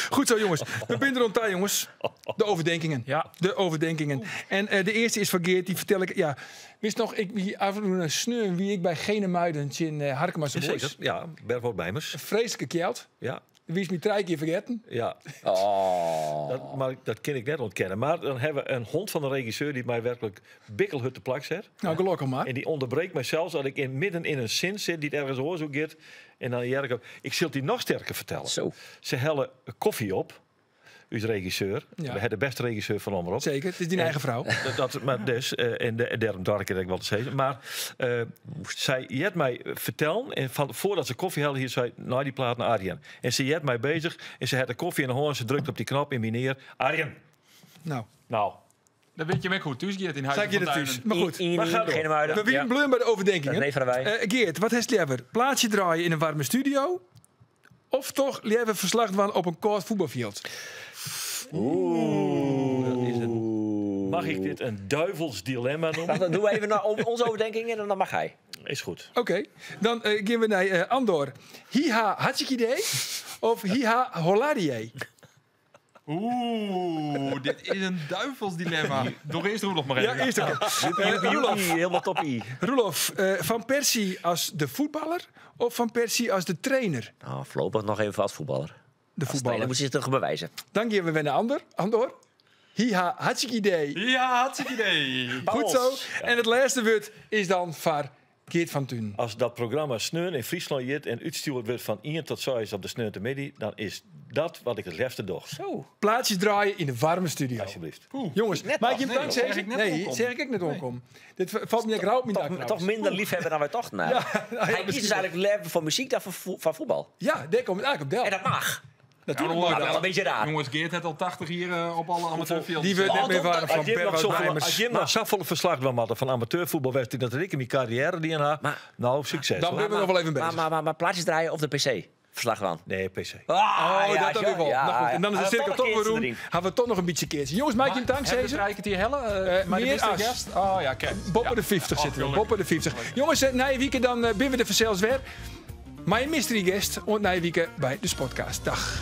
Goed zo, jongens. We binden rond daar, jongens. De overdenkingen.
Ja.
De overdenkingen. En de eerste is van Geert, die vertel ik. Ja, wist nog, ik wie af en toe een sneun wie ik bij Genemuiden in Harkema's Boys.
Zeker, ja. Bertwoud Bijmers.
Vreselijke kjeld.
Ja,
Wie is me drie keer vergeten?
ja.
Oh.
Dat, maar dat kan ik net ontkennen. Maar dan hebben we een hond van de regisseur die mij werkelijk bikkelhut te plak zet.
Nou, gelukkig maar.
En die onderbreekt mij zelfs dat ik midden in een zin zit die het ergens oorzoek gaat. En dan Jerko, ik zal die nog sterker vertellen.
Zo.
Ze hellen koffie op, uw regisseur.
Ja.
We hebben de beste regisseur van Omroep.
Zeker, het is die eigen vrouw.
Dat, maar dus, en daarom dacht ik het wel te zeggen. Maar zij jet mij vertellen, en van, voordat ze koffie hadden, hier zei, nou die plaat naar Arjen. En ze jet mij bezig, en ze had de koffie in de hoorn, ze drukt op die knop in mineer. Arjen,
Nou,
nou.
Dan weet je me goed thuis, Geert, in huis.
zeg je dat thuis. Maar goed.
Maar ga door.
Genemuiden.
We winnen blum bij de overdenkingen.
Dat is nee van wij.
Geert, wat heeft liever? Plaatje draaien in een warme studio? Of toch liever verslag doen op een kort voetbalveld?
Oeh, dat is een, mag ik dit een duivels dilemma noemen?
Wacht, dan doen we even naar onze overdenking en dan mag hij.
Is goed.
Oké, dan gaan we naar Andor. Hiha hartstikke idee of hiha holladier?
Oeh, dit is een duivels dilemma. Door eerst Roelof maar even.
Ja, eerst ook. Roelof,
Helemaal toppie.
Roelof Van Persie als de voetballer of Van Persie als de trainer?
Nou, voorlopig nog even als voetballer.
De
Als trainer
voetballer.
moet hij zich toch bewijzen.
Dan gaan we weer naar Andor. Andor. Hiha, hartstikke idee.
Ja, hartstikke idee.
Goed zo. En het laatste woord is dan van Geert van Thun.
Als dat programma Sneun in Friesland zit en uitstuurd wordt van 1 tot 6 op de Sneun te midden, dan is dat wat ik het liefste doe.
Zo.
Plaatjes draaien in de warme studio.
Alsjeblieft.
Jongens,
Net
maak
nog.
je hem
Nee,
dank
zeg
zeggen?
ik net
Nee,
onkom.
zeg ik net onkom. Dit valt me rauw op mijn dak
Toch,
trouwens.
toch minder liefhebber dan wij tochten.
Ja,
eigenlijk.
nou ja,
hij kiest
misschien
dus eigenlijk liever voor muziek dan voor voetbal.
Ja, daar komt het eigenlijk op del.
En dat mag.
Natuurlijk
Ja,
mag
Maar wel
dat.
een beetje raar.
Jongens, Geert had al 80 hier op alle amateurvelden.
Die wordt net meer warm van
Als je nog
Berwout
zoveel,
Wijmers.
als je nog zoveel verslag wil maken van amateurvoetbalwedstrijd, dat ik in mijn carrière die en haar.
Maar-
Nou, succes.
Dan
hoor.
ben we nog wel even bezig.
Maar plaatjes draaien op de pc. Verslag van.
Nee, PC.
Ah,
Oh,
ja,
dat dan weer wel.
ja,
Nou goed, en dan is de
ja.
cirkel toch weer
erin.
rond. Hebben we toch nog een beetje keertje. Jongens, maak je een dank,
Hebben
Cesar.
we het hier helle? Maar de
meer
mystery
as.
guest? Oh ja, kijk.
Boppen de 50
Oh,
zitten we.
gelukkig.
Boppen de 50. Jongens, na je weekend dan binnen we de vanzelfs weer. Mijn mystery guest ont na je weekend bij de Sportcast. Dag.